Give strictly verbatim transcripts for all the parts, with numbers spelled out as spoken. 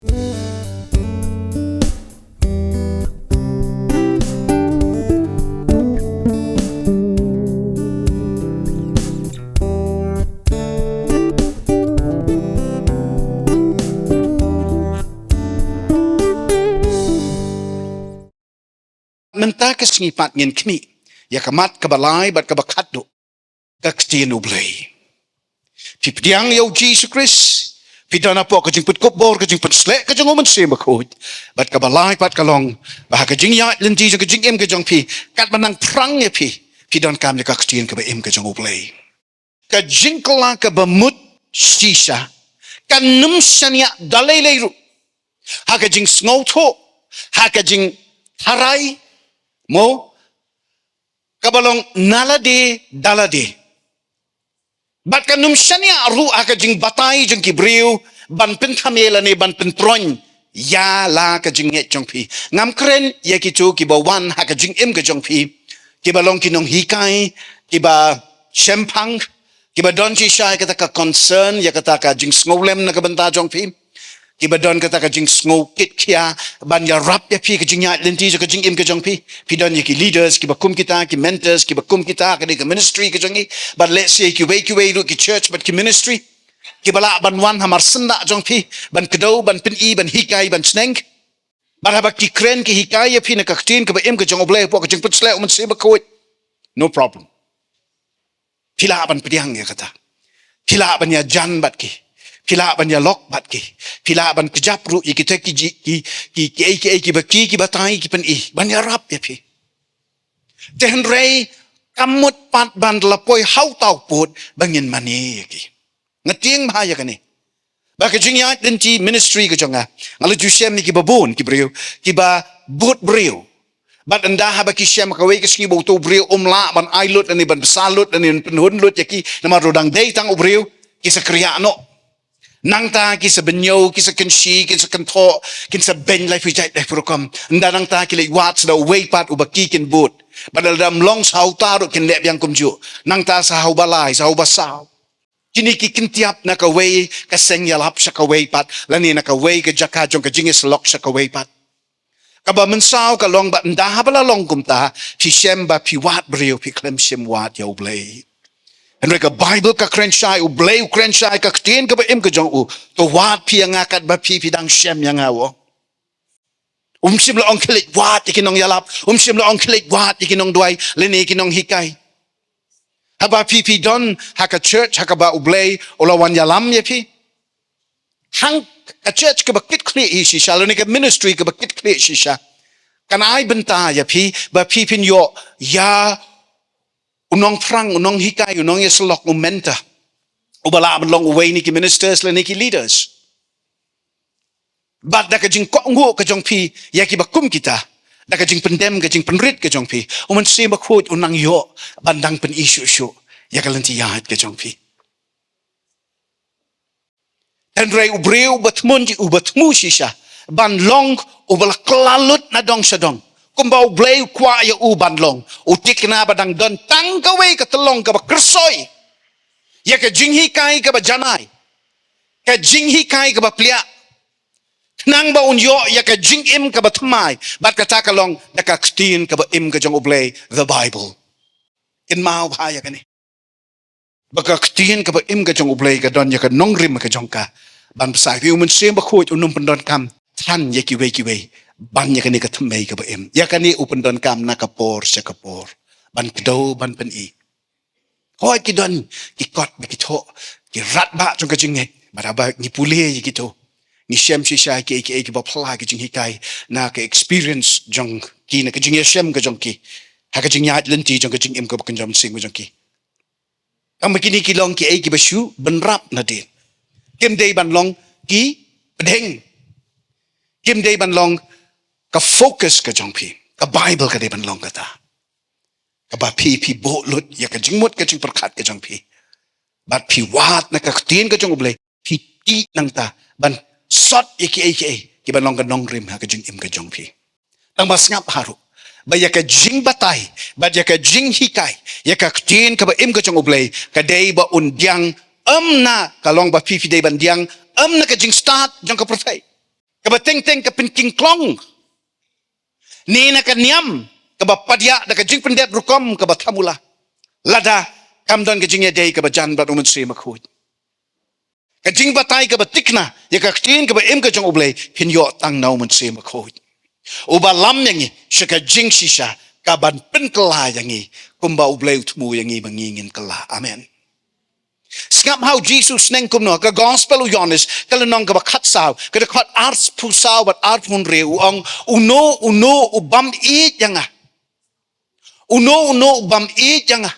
Mynta ka sngi pat ngin khmih ïa ka mat kaba lai bad kaba khatduh, ka ktien U Blei. Phi pdiang ïa U Jisu Khrist, phi don hapoh ka jingpynkupbor, ka jingpynshlur ka jong U Mynsiem Bakhuid. Bad kaba lai pat ka long ba ha ka jingïaid lynti jong ka jingim ka jong phi, katba nang pyrshang ïa phi, phi donkam ïa ka ktien kaba im ka jong U Blei. Ka jingkylla kaba mut shisha kan ym shaniah da lei lei ruh ha ka jingsngewthuh, ha ka jingtharai, mo, kaba long na lade da lade. Bad kan ym shaniah ruh ha ka jingbatai jong ki briew ban pynthame lane ban pyntroiñ ïa la ka jingngeit jong phi. Ngam kren ïa kito kiba wan ha ka jingim ka jong phi, kiba long ki nonghikai, kiba shemphang, kiba don shisha ïa kata ka concern, ïa kata ka jingsngewlem na ka bynta jong phi, kiba don kata ka jingsngew kit khia ban ïarap ïa phi ka jingïaid lynti jong ka jingim ka jong phi. Phi don ïa ki leaders kiba kum kita, ki mentors kiba kum kita ha kane ka ministry ka jong ngi. Bad let's say kiwei kiwei ruh ki church bad ki ministry kiba lah ban wan ha mar syndah jong phi ban kdew, ban pyni, ban hikai, ban sneng. Bad haba ki kren ki hikai ïa phi na ka ktien kaba im ka jong U Blei hapoh ka jingpynshlur U Mynsiem Bakhuid, no problem. Phi lah ban pdiang ïa kata. Phi lah ban ïajan bad ki. Phi lah ban ïalok bad ki. Phi lah ban kjap ruh ïa kita ki ji-, ki, ki, kiei kiei kiba ki, ki batai, ki pyni, ban ïarap ïa phi. Te hynrei kam mut pat ban da la poi ha uta u pud ba ngin mane ïa ki. Nga tieng bha ïa kane. Ba ka jingïaid lynti ministry ka jong nga, nga la ju shem ïa kiba bun ki briew, kiba bud briew. Bad ynda haba ki shem ha kawei ka sngi ba uto u briew um lah ban ai lut lane ban bsa lut lane ban pynhun lut ïa ki, namar u dang dei tang u briew, ki sa kyrïah noh. Nangta ki sa bynñiew, ki sa kynshi, ki sa kynthoh, kin sa beiñ laiphew jait laiphew rukom. Ynda nangta ki leit wad sa da uwei pat uba ki kin bud. Bad lada ym long sa ha uta ruh kin leh biang kumjuh. Nangta sa ha uba lai, sa ha uba saw. Kine ki kin tiap na kawei ka seng ïalap sha kawei pat, lane na kawei ka jaka jong ka jingïasyllok sha kawei pat. Kaba mynsaw ka long ba ynda haba la long kumta, phi shem ba phi wad briew, phi khlem shim wad ïa U Blei. Hynrei ka Baibl ka kren shai, U Blei u kren shai, ka ktien kaba im ka jong u, to wad phi ïa nga katba phi, phi dang shem ïa nga, o. Um shym la ong khie leit wad ïa ki nongïalap. Um shym la ong khie leit wad ïa ki nongduwai lane ïa ki nonghikai. Haba phi, phi don ha ka church ha kaba U Blei u la wan ïalam ïa phi, hang ka church kaba kit khlieh hi shisha lane ka ministry kaba kit khlieh shisha, kan ai bynta ïa phi ba phi phin ïoh ïa u nongpyrshang, u nonghikai, u nongïasyllok, u mentor, uba lah ban long uwei na ki ministers lane ki leaders. Bad da ka jingkohnguh ka jong phi ïa kiba kum kita, da ka jingpyndem, ka jingpynrit ka jong phi, U Mynsiem Bakhuid un nang ïoh ban dang pyni shuh shuh ïa ka lynti ïaid ka jong phi. Hynrei u briew uba thmu, uba thmu shisha ban long uba la kylla lut na dong sha dong, kumba U Blei u kwah ïa u ban long, u thikna ba dang don tang kawei ka tyllong kaba kyrsoi ïa ka jinghikai kaba janai, ka jinghikai kaba pliah, khnang ba un ïoh ïa ka jingim kaba thymmai. Bad kata ka long da ka ktien kaba im ka jong U Blei, the Bible. Kynmaw bha ïa kane, ba ka ktien kaba im ka jong U Blei ka don ïa ka nongrim ka jong ka ban bsa ïa phi. U Mynsiem Bakhuid un ym pyndonkam than ïa kiwei kiwei ban ïa kane ka thymmei kaba im. Ïa kane u pyndonkam na ka por sha ka por, ban kdew, ban pyni. Hooid, ki don ki kot ba ki thoh, ki rat ba jong ka jingngeit, bad haba ngi pule ïa kito, ngi shem shisha kiei kiei kiba phylla ki jinghikai na ka experience jong ki, na ka jingïashem ka jong ki ha ka jingïaid lynti jong ka jingim kaba kynja mynsiem ka jong ki. Tang ba kine ki long kiei kiba shu bynrap nadien. Kim dei ban long ki pdeng. Kim dei ban long ka focus ka jong phi. Ka Bible ka dei ban long kata, kaba phi, phi buh lut ïa ka jingmut ka jingpyrkhat ka jong phi. Bad phi wad na ka ktien ka jong U Blei, phi tih nangta ban sot ïa kiei kiei kiban long ka nongrim ha ka jingim ka jong phi. Tang ba sngap harum ba ïa ka jingbatai bad ïa ka jinghikai ïa ka ktien kaba im ka jong U Blei ka dei ba un diang, ym na ka long ba phi, phi dei ban diang, ym na ka jingstad jong ka pyrthei. Kaba teng teng ka pynkyngklong ne na ka niam kaba pdiang da ka jingpyndep rukom kaba thamula. Lada kam don ka jingïadei kaba jan bad U Mynsiem Bakhuid. Ka jingbatai kaba tikna ïa ka ktien kaba im ka jong U Blei phin ïoh tang na U Mynsiem Bakhuid, uba lam ïa ngi sha ka jingshisha, kaban pynkylla ïa ngi kumba U Blei u thmu ïa ngi ba ngi ngin kylla. Amen. Sngap ha U Jisu u sneng kumno, ka Gospel u Ïoannis, ka lynnong kaba khatsaw, ka dkhot arphew saw bad arphew hynriew, u ong: Uno uno u bym ïeit ïa nga, uno uno u bym ïeit ïa nga,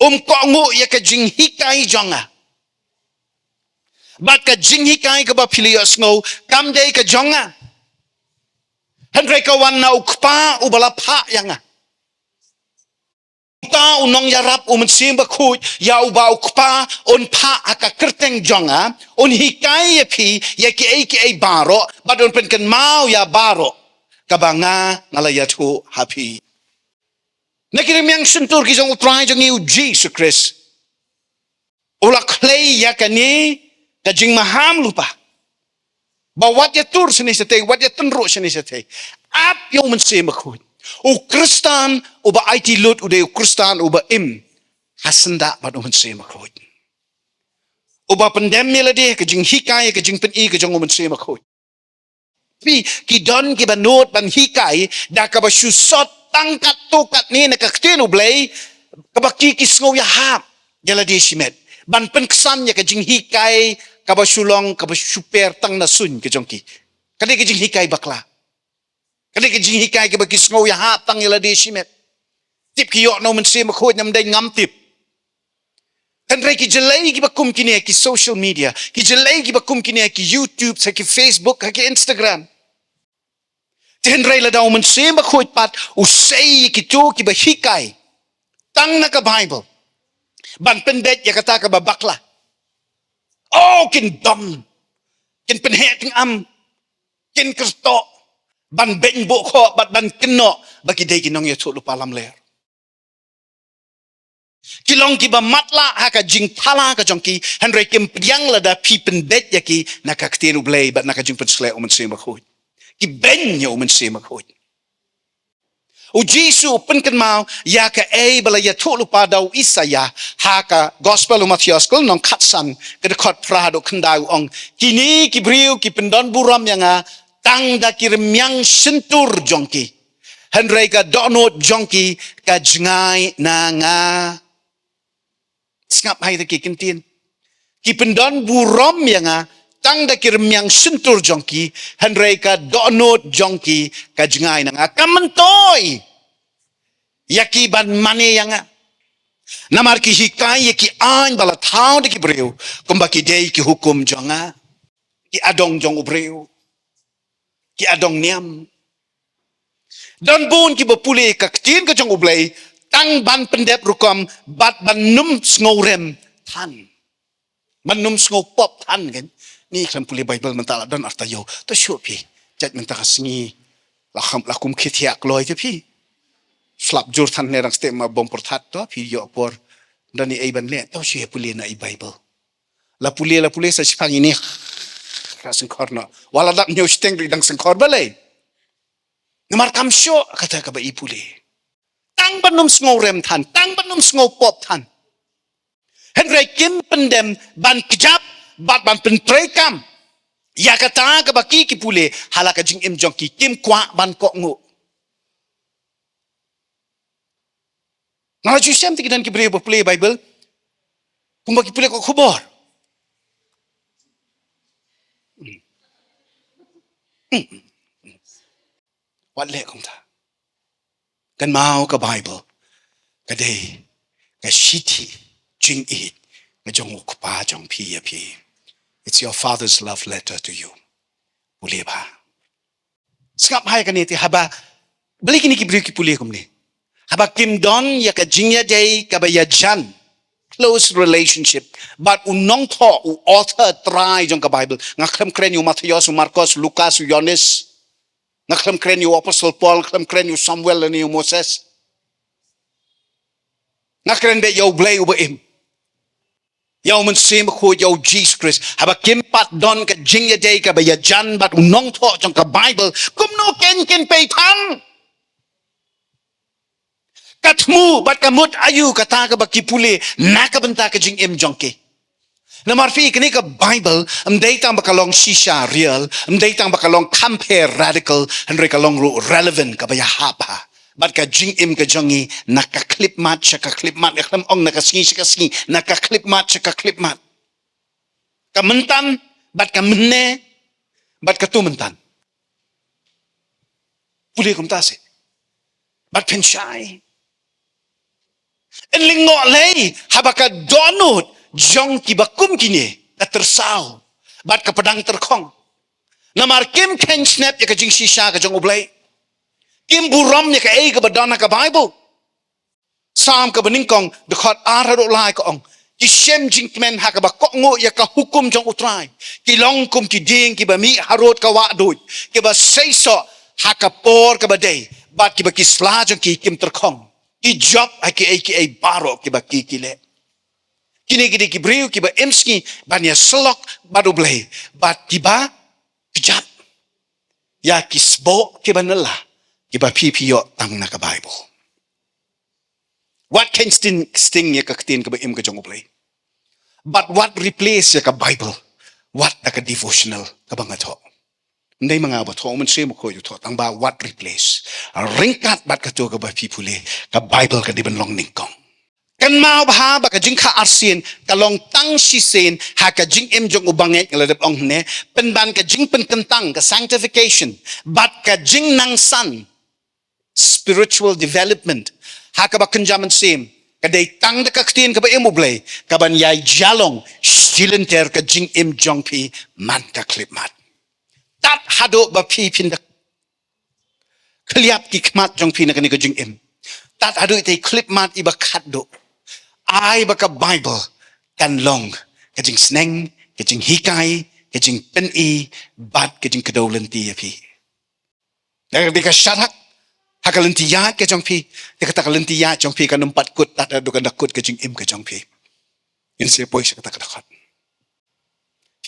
um kohnguh ïa ka jinghikai jong nga. Bad ka jinghikai kaba phi la ïohsngew kam dei ka jong nga, hynrei ka wan na U Kpa uba la phah ïa nga. Uta u nongïarap, U Mynsiem Bakhuid, ïa uba U Kpa un phah ha ka kyrteng jong nga, un hikai ïa phi ïa kiei kiei baroh, bad un pynkynmaw ïa baroh kaba nga, nga la ïathuh ha phi. Na ki rmiang shyntur ki jong U Trai jong ngi U Jisu Khrist, u la khlei ïa kane ka jingmaham lypa, ba wat ïatur shane shatei, wat ïatynruh shane shatei. Ap ïa U Mynsiem Bakhuid. U Khristan uba aiti lut u dei u Khristan uba im ha syndah bad U Mynsiem Bakhuid, uba pyndem ïa lade ha ka jinghikai, ka jingpyni ka jong U Mynsiem Bakhuid. Phi, ki don kiba nud ban hikai da kaba shu sot tang katto katne na ka ktien U Blei, kaba ki, ki sngew ïahap ïa lade shimet ban pynksan ïa ka jinghikai kaba shu long, kaba shu per tang na suiñ ka jong ki. Ka dei ka jinghikai bakla. Ka dei ka jinghikai kaba ki sngew ïahap tang ïa lade shimet. Tip ki ïoh na U Mynsiem Bakhuid ne ym dei, ngam tip. Hynrei ki jlei kiba kum kine ha ki social media, ki jlei kiba kum kine ha ki YouTube, ha ki Facebook, ha ki Instagram. Te hynrei lada U Mynsiem Bakhuid pat u sei ïa kito kiba hikai tang na ka Baibl ban pynbeit ïa kata kaba bakla, oh, kin dom, kin pynheh tyngam, kin kyrtoh ban beiñ buh khoh bad ban kynnoh ba ki dei ki nongïathuhlypa lamler. Ki long kiba matlah ha ka jingthala ka jong ki, hynrei kim pdiang lada phi pynbeit ïa ki na ka ktien U Blei bad na ka jingpynshlur U Mynsiem Bakhuid. Ki beiñ ïa U Mynsiem Bakhuid. U Jisu u pynkynmaw ïa kaei ba la ïathuhlypa da u Isaïah ha ka Gospel u Mathaios, ka lynnong khatsan, ka dkhot phra haduh khyndai, u ong: Kine ki briew ki pyndon burom ïa nga tang da ki rmiang shyntur jong ki, hynrei ka dohnud jong ki ka jngai na nga. Sngap ha ita ki kyntien. Ki pyndon burom ïa nga tang da ki rmiang shyntur jong ki, hynrei ka dohnud jong ki ka jngai na nga. Kam myntoi ïa ki ban mane ïa nga, namar ki hikai ïa ki aiñ ba la thaw da ki briew kumba ki dei ki hukum jong nga, ki adong jong u briew, ki adong niam. Don bun kiba pule ka ktien ka jong U Blei tang ban pyndep rukom bad ban ym sngewrem than, ban ym sngewpop than, kan. Ngi khlem pule Baibl mynta la don arta ïew. To shu phi, jait mynta ka sngi la kham, la kum khit ïa kloi te phi. Slap jur than ne rang stem ma bom pyrthat, to phi ïoh por. Don ei ban leh, to shu pule na i Baibl. La pule, la pule sa shiphang ine ka sengkhor noh. Wat la dap ñiew shiteng ruh i dang sengkhor balei. Namar kam shoh kata kaba i pule. Tang ban ym sngewrem than, tang ban ym sngewpop than. Hynrei kim pyndem ban kjap bad ban pyntreikam ïa kata kaba ki, ki pule ha la ka jingim jong ki, kim kwah ban kohnguh. Nga la ju shem te ki don ki briew ba pule Baibl kumba ki pule ka khubor. Wat leh kumta. Kynmaw ka Baibl ka dei ka shithi jingïeit ka jong u Kpa jong phi ïa phi. It's your father's love letter to you. Pule bha. Sngap ha ïa kane te, haba, balei kine ki briew ki pule kumne? Haba kim don ïa ka jingïadei kaba ïajan, close relationship, bad u nongthoh, u author trai jong ka Baibl. Nga khlem kren ïa u Mathaios, u Markos, u Lukas, u Ïoannis. Nga khlem kren ïa u Apostol Paul, nga khlem kren ïa u Samuel lane ïa u Moses. Nga kren beit ïa U Blei uba im. Ïa u Mynsiem Bakhuid, ïa u Jisu Khrist, haba kim pat don ka jingïadei kaba ïajan bad u nongthoh jong ka Baibl, kumno kein kin pei pang? Ka thmu bad ka mut aïu kata kaba ki pule na ka bynta ka jingim jong ki? Namar phi, kane ka Baibl ym dei tang ba ka long shisha real, ym dei tang ba ka long compare radical, hynrei ka long ruh relevant, kaba ïahap ha bad ka jingim ka jong ngi na ka khyllipmat sha ka khyllipmat, ïa khlem ong na ka sngi sha ka sngi, na ka khyllipmat sha ka khyllipmat. Ka mynta bad ka mynne bad katto mynta. Pule kumta seh. Bad pynshai. Yn lyngngoh lei haba ka dohnud jong kiba kum kine ka tyrsaw bad ka pdeng tyrkhong. Namar kim kheiñ snep ïa ka jingshisha ka jong U Blei. Kim burom ïa kaei kaba don ha ka Baibl. Salm kaba nyngkong, dkhot ar haduh lai ka ong: Ki shem jingkmen ha kaba kohnguh ïa ka hukum jong U Trai. Ki long kum ki dieng kiba mih harud ka wah duid, kiba seisoh ha ka por kaba dei, bad kiba ki sla jong ki kim tyrkhong. Ki jop ha kiei kiei baroh kiba ki ki leh. Kine ki dei ki briew kiba im sngi ban ïasyllok bad U Blei, bad kiba kjat ïa ki sboh kiba nylla, kiba phi phi ïoh tang na ka Baibl. Wat kheiñ sting sting ïa ka ktien kaba im ka jong U Blei. Bad wat replace ïa ka Baibl wat da ka devotional kaba nga thoh. Ym dei ma nga ba thoh, u Mynsiem Bakhuid u thoh, tang ba wat replace. Ryngkat bad kato kaba phi pule, ka Baibl ka dei ban long nyngkong. Kynmaw bha ba ka jingkha arsien ka long tang shisien ha ka jingim jong u bangeit, nga la dep ong hangne, pynban ka jingpynkyntang, ka sanctification, bad ka jingnangsan, spiritual development, ha kaba kynja mynsiem, ka dei tang da ka ktien kaba im U Blei kaban ïai jalong shilynter ka jingim jong phi man ka khyllipmat. Tad haduh ba phi phin da khylliap ki khmat jong phi na kane ka jingim, tad haduh ïa ka khyllipmat iba khatduh, ai ba ka Baibl kan long ka jingsneng, ka jinghikai, ka jingpyni, bad ka jingkdew lynti ïa phi. Ïa ka dei ka sharak ha ka lynti ïaid ka jong phi, ïa kata ka lynti ïaid jong phi kan ym pat kut tad haduh kan da kut ka jingim ka jong phi. Ngin sa poi sha kata ka dkhot.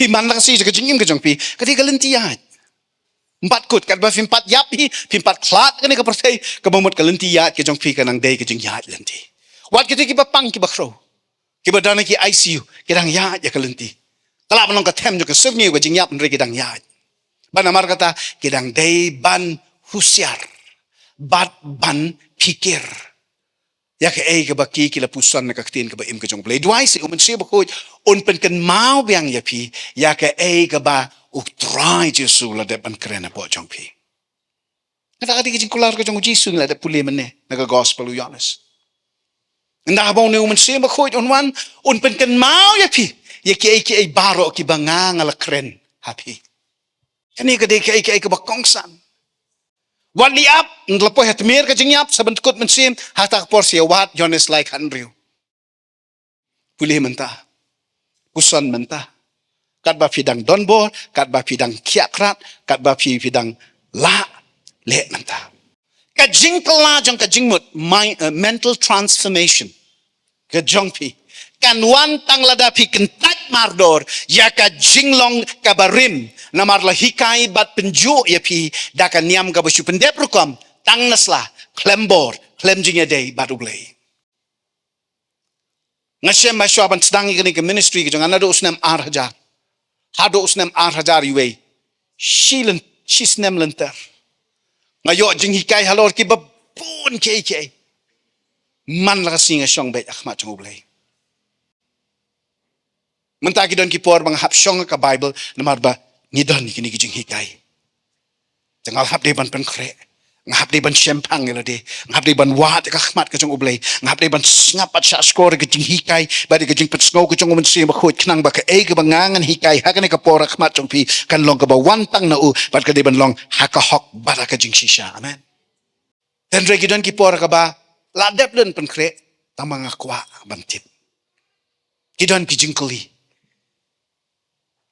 Phi man la ka sngi sha ka jingim ka jong phi, ka dei ka lynti ïaid. Ym pat kut, katba phim pat ïap hi, phim pat khlad kane ka pyrthei, kaba mut ka lynti ïaid ka jong phi ka nang dei ka jingïaid lynti. Wat kita kiba pang kiba khrew, kiba don ha ki I C U, ki dang ïaid ïa ka lynti. Ka lah ban long ka them jong ka syrngiew ka jingïap, hynrei ki dang ïaid. Bad namar kata ki dang dei ban husiar bad ban phikir ïa kaei kaba ki, ki la puson na ka ktien kaba im ka jong U Blei. Duwai seh u Mynsiem Bakhuid un pynkynmaw biang ïa phi ïa kaei kaba U Trai Jisu u la dep ban kren hapoh jong phi. Kata ka dei ka jingkular ka jong U Jisu, ngi la dep pule mynne na ka Gospel u Ïoannis. Ynda haba une u Mynsiem Bakhuid un wan, un pynkynmaw ïa phi ïa kiei kiei baroh kiba nga, nga la kren ha phi. Kane ka dei kaei kaei kaba kongsan. Wat leh ap, ynda la poi ha tmier ka jingïap, sa pynkut mynsiem, ha kata ka por sa ïa wad Ïoannis lai khathynriew. Pule mynta. Puson mynta. Katba phi dang don bor, katba phi dang khiah krat, katba phi, phi dang lah, leh mynta. Ka jingkylla jong ka jingmut, my, uh, mental transformation ka jong phi kan wan tang lada phi kyntait mardor ïa ka jinglong kaba rim, namar la hikai bad pynjuh ïa phi da ka niam kaba shu pyndep rukom, tang na sla, khlem bor, khlem jingïadei bad U Blei. Nga shem ba shuwa ban sdang ïa kane ka ministry ka jong nga naduh u snem ar hajar haduh u snem ar hajar wei, shi lyn, shi snem lynter, nga ïoh jinghikai halor kiba bun kiei kiei. Man la ka sngi nga shong beit ha khmat jong U Blei. Mynta ki don ki por ba nga hap shong ha ka Baibl namar ba ngi don kine ki jinghikai. Te nga hap dei ban pynkhreh, nga hap dei ban shemphang ïa lade, nga hap dei ban wad ïa ka khmat ka jong U Blei, nga hap dei ban sngap bad shahshkor ïa ka jinghikai bad ïa ka jingpynsngew ka jong U Mynsiem Bakhuid, khnang ba kaei kaba nga ngan hikai ha kane ka por ha khmat jong phi kan long kaba wan tang na u bad ka dei ban long ha ka hok bad ha ka jingshisha. Amen. Hynrei ki don ki por kaba la dep leh pynkhreh, tang ba nga kwah ban tip. Ki don ki jingkylli,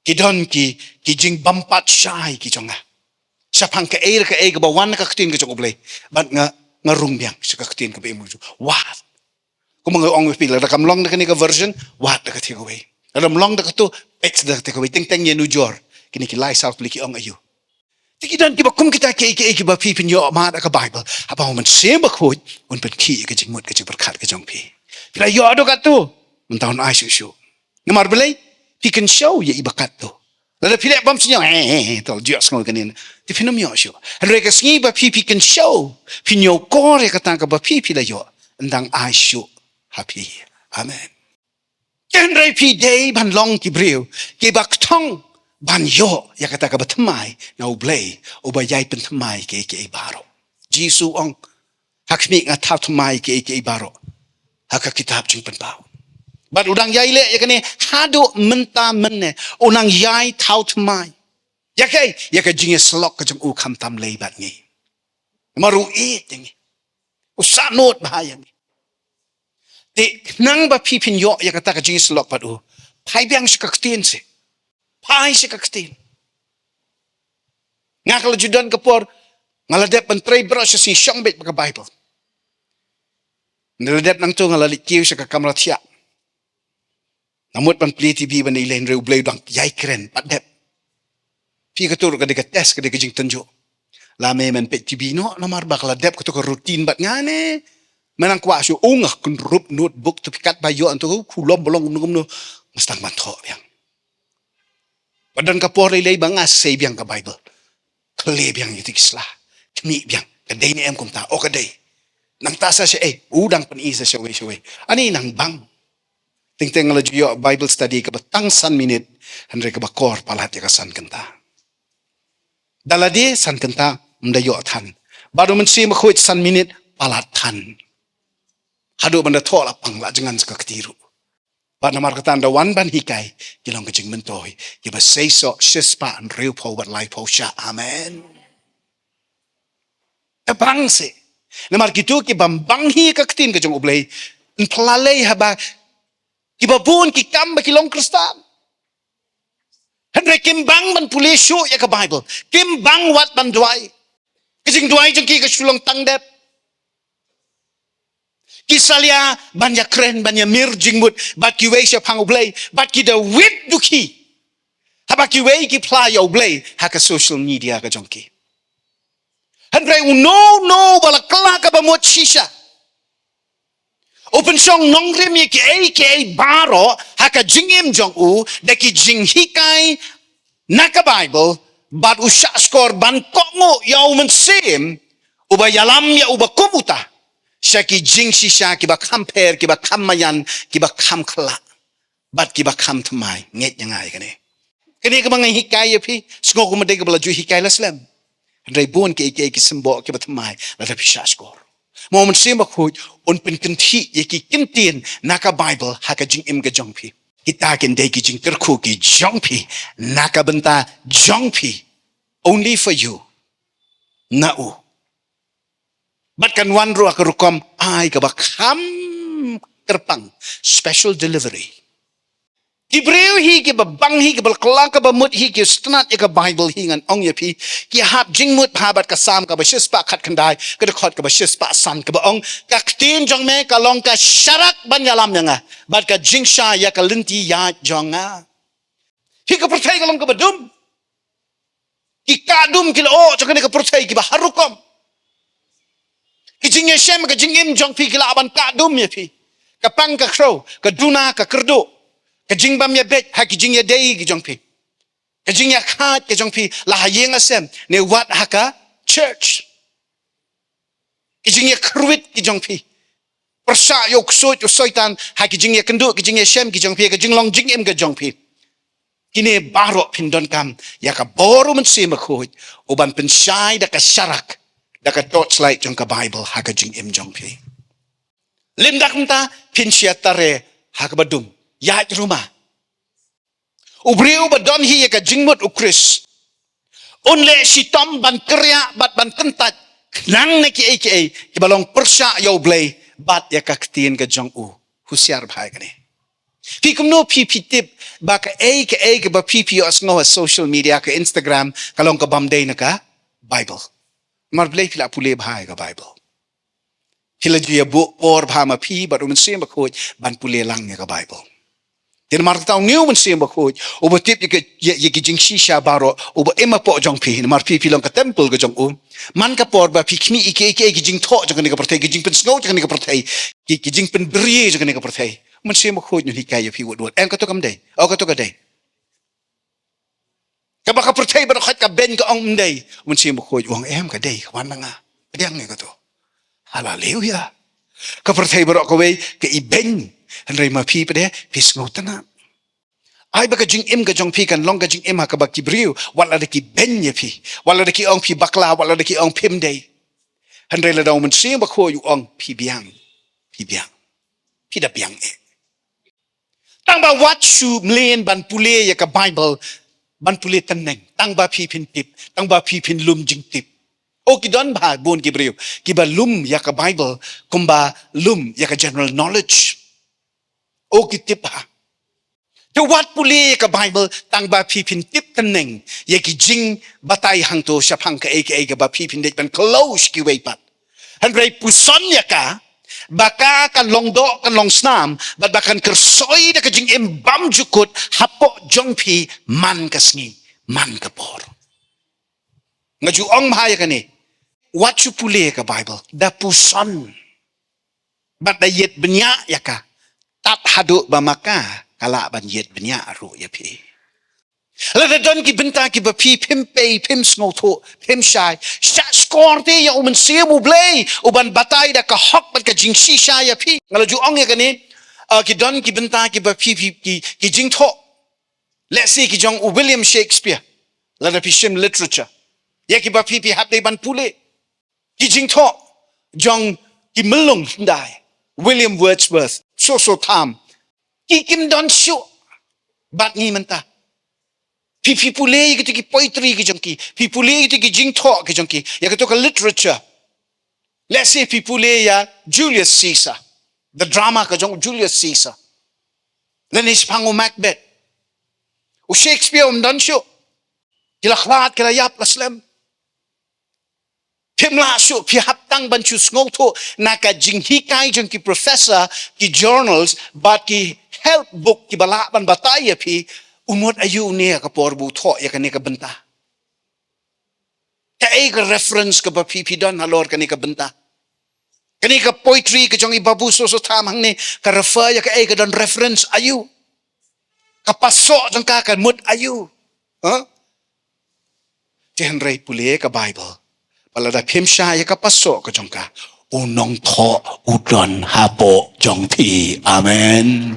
ki don ki, ki jingbympat shai ki jong nga shaphang kaei re kaei kaba wan na ka ktien ka jong U Blei. Bad nga, nga rung biang sha ka ktien kaba im u ju wad. Kumba nga ong ïa phi, lada kam long da kane ka version, wad da ka thik kawei. Lada ym long da kato, peit da kata kawei, teng teng ïanujor. Kine ki lai saw tylli ki ong aïu. Te ki don kiba kum kita kiei kiei kiba phi phin ïoh mad ha ka Bible. Haba u Mynsiem Bakhuid un pynkhih ïa ka jingmut ka jingpyrkhat ka jong phi. Phi la ïoh haduh katto, mynta un ai shuh shuh. Namar balei? Phi kynshew ïa i ba katto. Lada phi leh bym sniew, eh, eh, eh, to ju ïohsngew kane. Te phin ym ïoh shuh. Hynrei ka sngi ba phi phi kynshew, phin ïoh kor ïa kata kaba phi phi la ïoh, yn dang ai shuh ha phi. Amen. Te hynrei phi dei ban long ki briew kiba kthong ban ïoh ïa kata kaba thymmai na U Blei, uba ïai pynthymmai kiei kiei baroh. Jisu u ong, ha khmih nga thaw thymmai kiei kiei baroh ha ka kitab Jingpynpaw. Bad u dang ïai leh ïa kane haduh mynta mynne, u nang ïai thaw thymmai. Ïa kaei? Ïa ka jingïasyllok ka jong u khamtam lei bad ngi. Namar u ïeit ïa ngi. U sahnud bha ïa ngi. Te khnang ba phi phin ïoh ïa kata ka jingïasyllok bad u, phai biang sha ka ktien seh. Phai sha ka ktien. Nga ka la ju don ka por, nga la dep ban trei baroh shi sngi shong beit bad ka Bible. Nga la dep nangto nga la leit kiew sha ka kamra thiah. Nga mut ban plie T V ban ïaleh, hynrei U Blei u dang ïai kren, pat dep. Phi, kato ruh ka dei ka test, ka dei ka jingtynjuh. La me men peit T V noh, namar ba ka la dep kato ka routine bad nga ne. Me nang kwah shuh, u nga kynrup notebook, to phi kat ba ïoh, nangto khulom ba long kumno kumno. Nga sdang ban thoh biang. Ba don ka por lei lei ba nga sei biang ka Bible. Khleh biang ïa ki sla. Khmih biang. Ka dei ne em kumta? O, ka dei. Nangta sa shaei? U dang pyni sa shawei shawei. Ani nang bang. Teng teng la ju ïoh Bible study kaba tang san minit, hynrei kaba kor palat ïa ka san kynta. Da lade san kynta, ym da ïoh than. Bad u Mynsiem Bakhuid san minit, palat than. Haduh ban da thoh la pang la jngan sa ka kti ruh. Bad namar kata ynda wan ban hikai, ki long ka jingmyntoi, kiba seisoh shispah hynriewphew bad laiphew shah. Amen. Te bang seh. Namar kito ki bym bang hi ka ktien ka jong U Blei, yn pynlait haba kiba bun ki kam ba ki long Khristan. Hynrei kim bang ban pule shuh ïa ka Bible. Kim bang wat ban duwai. Ka jingduwai jong ki ka shu long tang dep. Ki salia ban ïakren, ban ïamir jingmut bad kiwei shaphang U Blei, bad ki da wit dukhi haba kiwei ki phla ïa U Blei ha ka social media ka jong ki. Hynrei uno uno uba la kylla kaba mut shisha, u pynshong nongrim ïa kiei kiei baroh ha ka jingim jong u da ki jinghikai na ka Bible, bad u shah shkor ban kohnguh ïa u Mynsiem uba ïalam ïa uba kum uta sha ki jingshisha kiba kham pher, kiba kham maïan, kiba kham khyllah, bad kiba kham thymmai. Ngeit ïa nga ïa kane. Kane kaba nga hikai ïa phi, sngew kumba dei kaba la ju hikai la slem. Hynrei bun kiei kiei ki symboh kiba thymmai lada phi shah shkor. Ma u Mynsiem Bakhuid un pynkynthih ïa ki kyntien na ka Bible ha ka jingim ka jong phi. Kita kin dei ki jingkyrkhu ki jong phi, na ka bynta jong phi. Only for you. Na u. Bad kan wan ruh ha ka rukom ai kaba kham kyrpang, special delivery. Ki briew hi kiba bang hi, kiba la kylla kaba mut hi, ki sngewtynnat ïa ka Bible hi, ngan ong ïa phi, ki hap jingmut bha bad ka Salm kaba shispah khatkhyndai, ka dkhot kaba shispah san, kaba ong, ka ktien jong me ka long ka sharak ban ïalam ïa nga, bad ka jingshai ïa ka lynti ïaid jong nga. Hi, ka pyrthei ka long kaba dum. Ki kah dum ki la oh jong kane ka pyrthei kiba har rukom. Ki jingïashem, ka jingim jong phi ki lah ban kah dum ïa phi. Ka pang ka khrew, ka duna ka kyrduh, ka jingbym ïabeit ha ki jingïadei ki jong phi. Ka jingïakhaid ka jong phi la ha ïing ha sem ne wat ha ka church. Ki jingïakyrwit ki jong phi. Pyrshah ïa u ksuid u soitan ha ki jingïakynduh, ki jingïashem ki jong phi, ka jinglong jingim ka jong phi. Kine baroh phin donkam ïa ka bor u Mynsiem Bakhuid u ban pynshai da ka sharak, da ka torchlight jong ka Bible ha ka jingim jong phi. Lymda kumta phin shu ïatrei ha kaba dum. Ïaid ruma. U briew ba don hi ïa ka jingmut u Khrist un leh shitom ban kyrïah bad ban kyntait khnang na kiei kiei kiba long pyrshah ïa U Blei bad ïa ka ktien ka jong u. Husiar bha ïa kane. Phi kumno phi phi tip ba kaei kaei kaba phi phi ïohsngew ha social media, ka Instagram, ka long ka bym dei na ka Bible? Namar balei? Phi la pule bha ïa ka Bible. Phi la ju ïa buh por bha ma phi bad u Mynsiem Bakhuid ban pule lang ïa ka Bible. Te namar kata une u Mynsiem Bakhuid uba tip ïa ki, ïa, ïa ki jingshisha baroh, uba im hapoh jong phi, namar phi, phi long ka templ ka jong u. Man ka por ba phi khmih ïa ki, ïa ki, ïa ki jingthoh jong kane ka pyrthei, ki jingpynsngew jong kane ka pyrthei, ki, ki jingpynbri jong kane ka pyrthei, u Mynsiem Bakhuid un hikai ïa phi wut wut. Em kata kam dei? O, kata ka dei. Kaba ka pyrthei baroh ka beiñ, ka ong ym dei. U Mynsiem Bakhuid u ong em, ka dei, ka wan na nga. Pdiang ïa kato. Haleluia. Ka pyrthei baroh kawei ka ibeiñ. Hynrei ma phi pat de phi sngewtynnad. Ai ba ka jingim ka jong phi kan long ka jingim ha kaba ki briew, wat lada ki beiñ ïa phi, wat lada ki ong phi bakla, wat lada ki ong phim dei. Hynrei lada u Mynsiem Bakhuid u ong phi biang, phi biang, phi da biang eh. Tang ba wat shu mlien ban pule ïa ka Bible, ban pule tneng, tang ba phi phin tip, tang ba phi phin lum jingtip. O, ki don bha bun ki briew kiba lum ïa ka Bible kumba lum ïa ka general knowledge. O, ki tip bha. Te wat pule ïa ka Bible tang ba phi phin tip tneng ïa ki jingbatai hangto shaphang kaei kaei kaba phi phin dei ban khlad sha kiwei pat. Hynrei puson ïa ka ba ka kan long doh, kan long snam, bad ba kan kyrsoi da ka jingim bymjukut hapoh jong phi man ka sngi, man ka por. Nga ju ong bha ïa kane. Wat shu pule ïa ka Bible, da puson bad da ïit bniah ïa ka, tad haduh ba ma ka ka lah ban ïit bniah ruh ïa phi. Lada don ki bynta kiba phi phim pei, phim sngewthuh, phim shai, shah shkor te ïa u Mynsiem U Blei uban batai da ka hok bad ka jingshisha ïa phi. Nga la ju ong ïa kane, ah, ki don ki bynta kiba phi, phi, ki, ki jingthoh, lehse ki jong u William Shakespeare, lada phi shim literature, ïa kiba phi, phi hap dei ban pule. Ki jingthoh jong ki myllung hyndai, William Wordsworth, soso tham, ki kim don shuh bad ngi mynta. Phi, phi pule ïa kito ki poetry ki jong ki, phi pule ïa kito ki jingthoh ki jong ki, ïa kito ka literature. Lehse phi pule ïa Julius Caesar, the drama ka jong Julius Caesar, lane shaphang u Macbeth. U Shakespeare um don shuh. Ki la khlad, ki la ïap, la slem. Phim lah shuh, phi hap tang ban shu sngewthuh na ka jinghikai jong ki professor, ki journals bad ki health book kiba lah ban batai ïa phi u mut aïu une ha ka por ba u thoh ïa kane ka bynta. Kaei ka reference kaba phi, phi don halor kane ka bynta? Kane ka poetry ka jong i babu soso tham hangne ka refer ïa kaei, ka don reference aïu? Ka pasoh jong ka ka mut aïu? Ha? Te hynrei pule ka Bible, ba lada phim shah ïa ka pasoh ka jong ka, u nongthoh u don hapoh jong phi. Amen.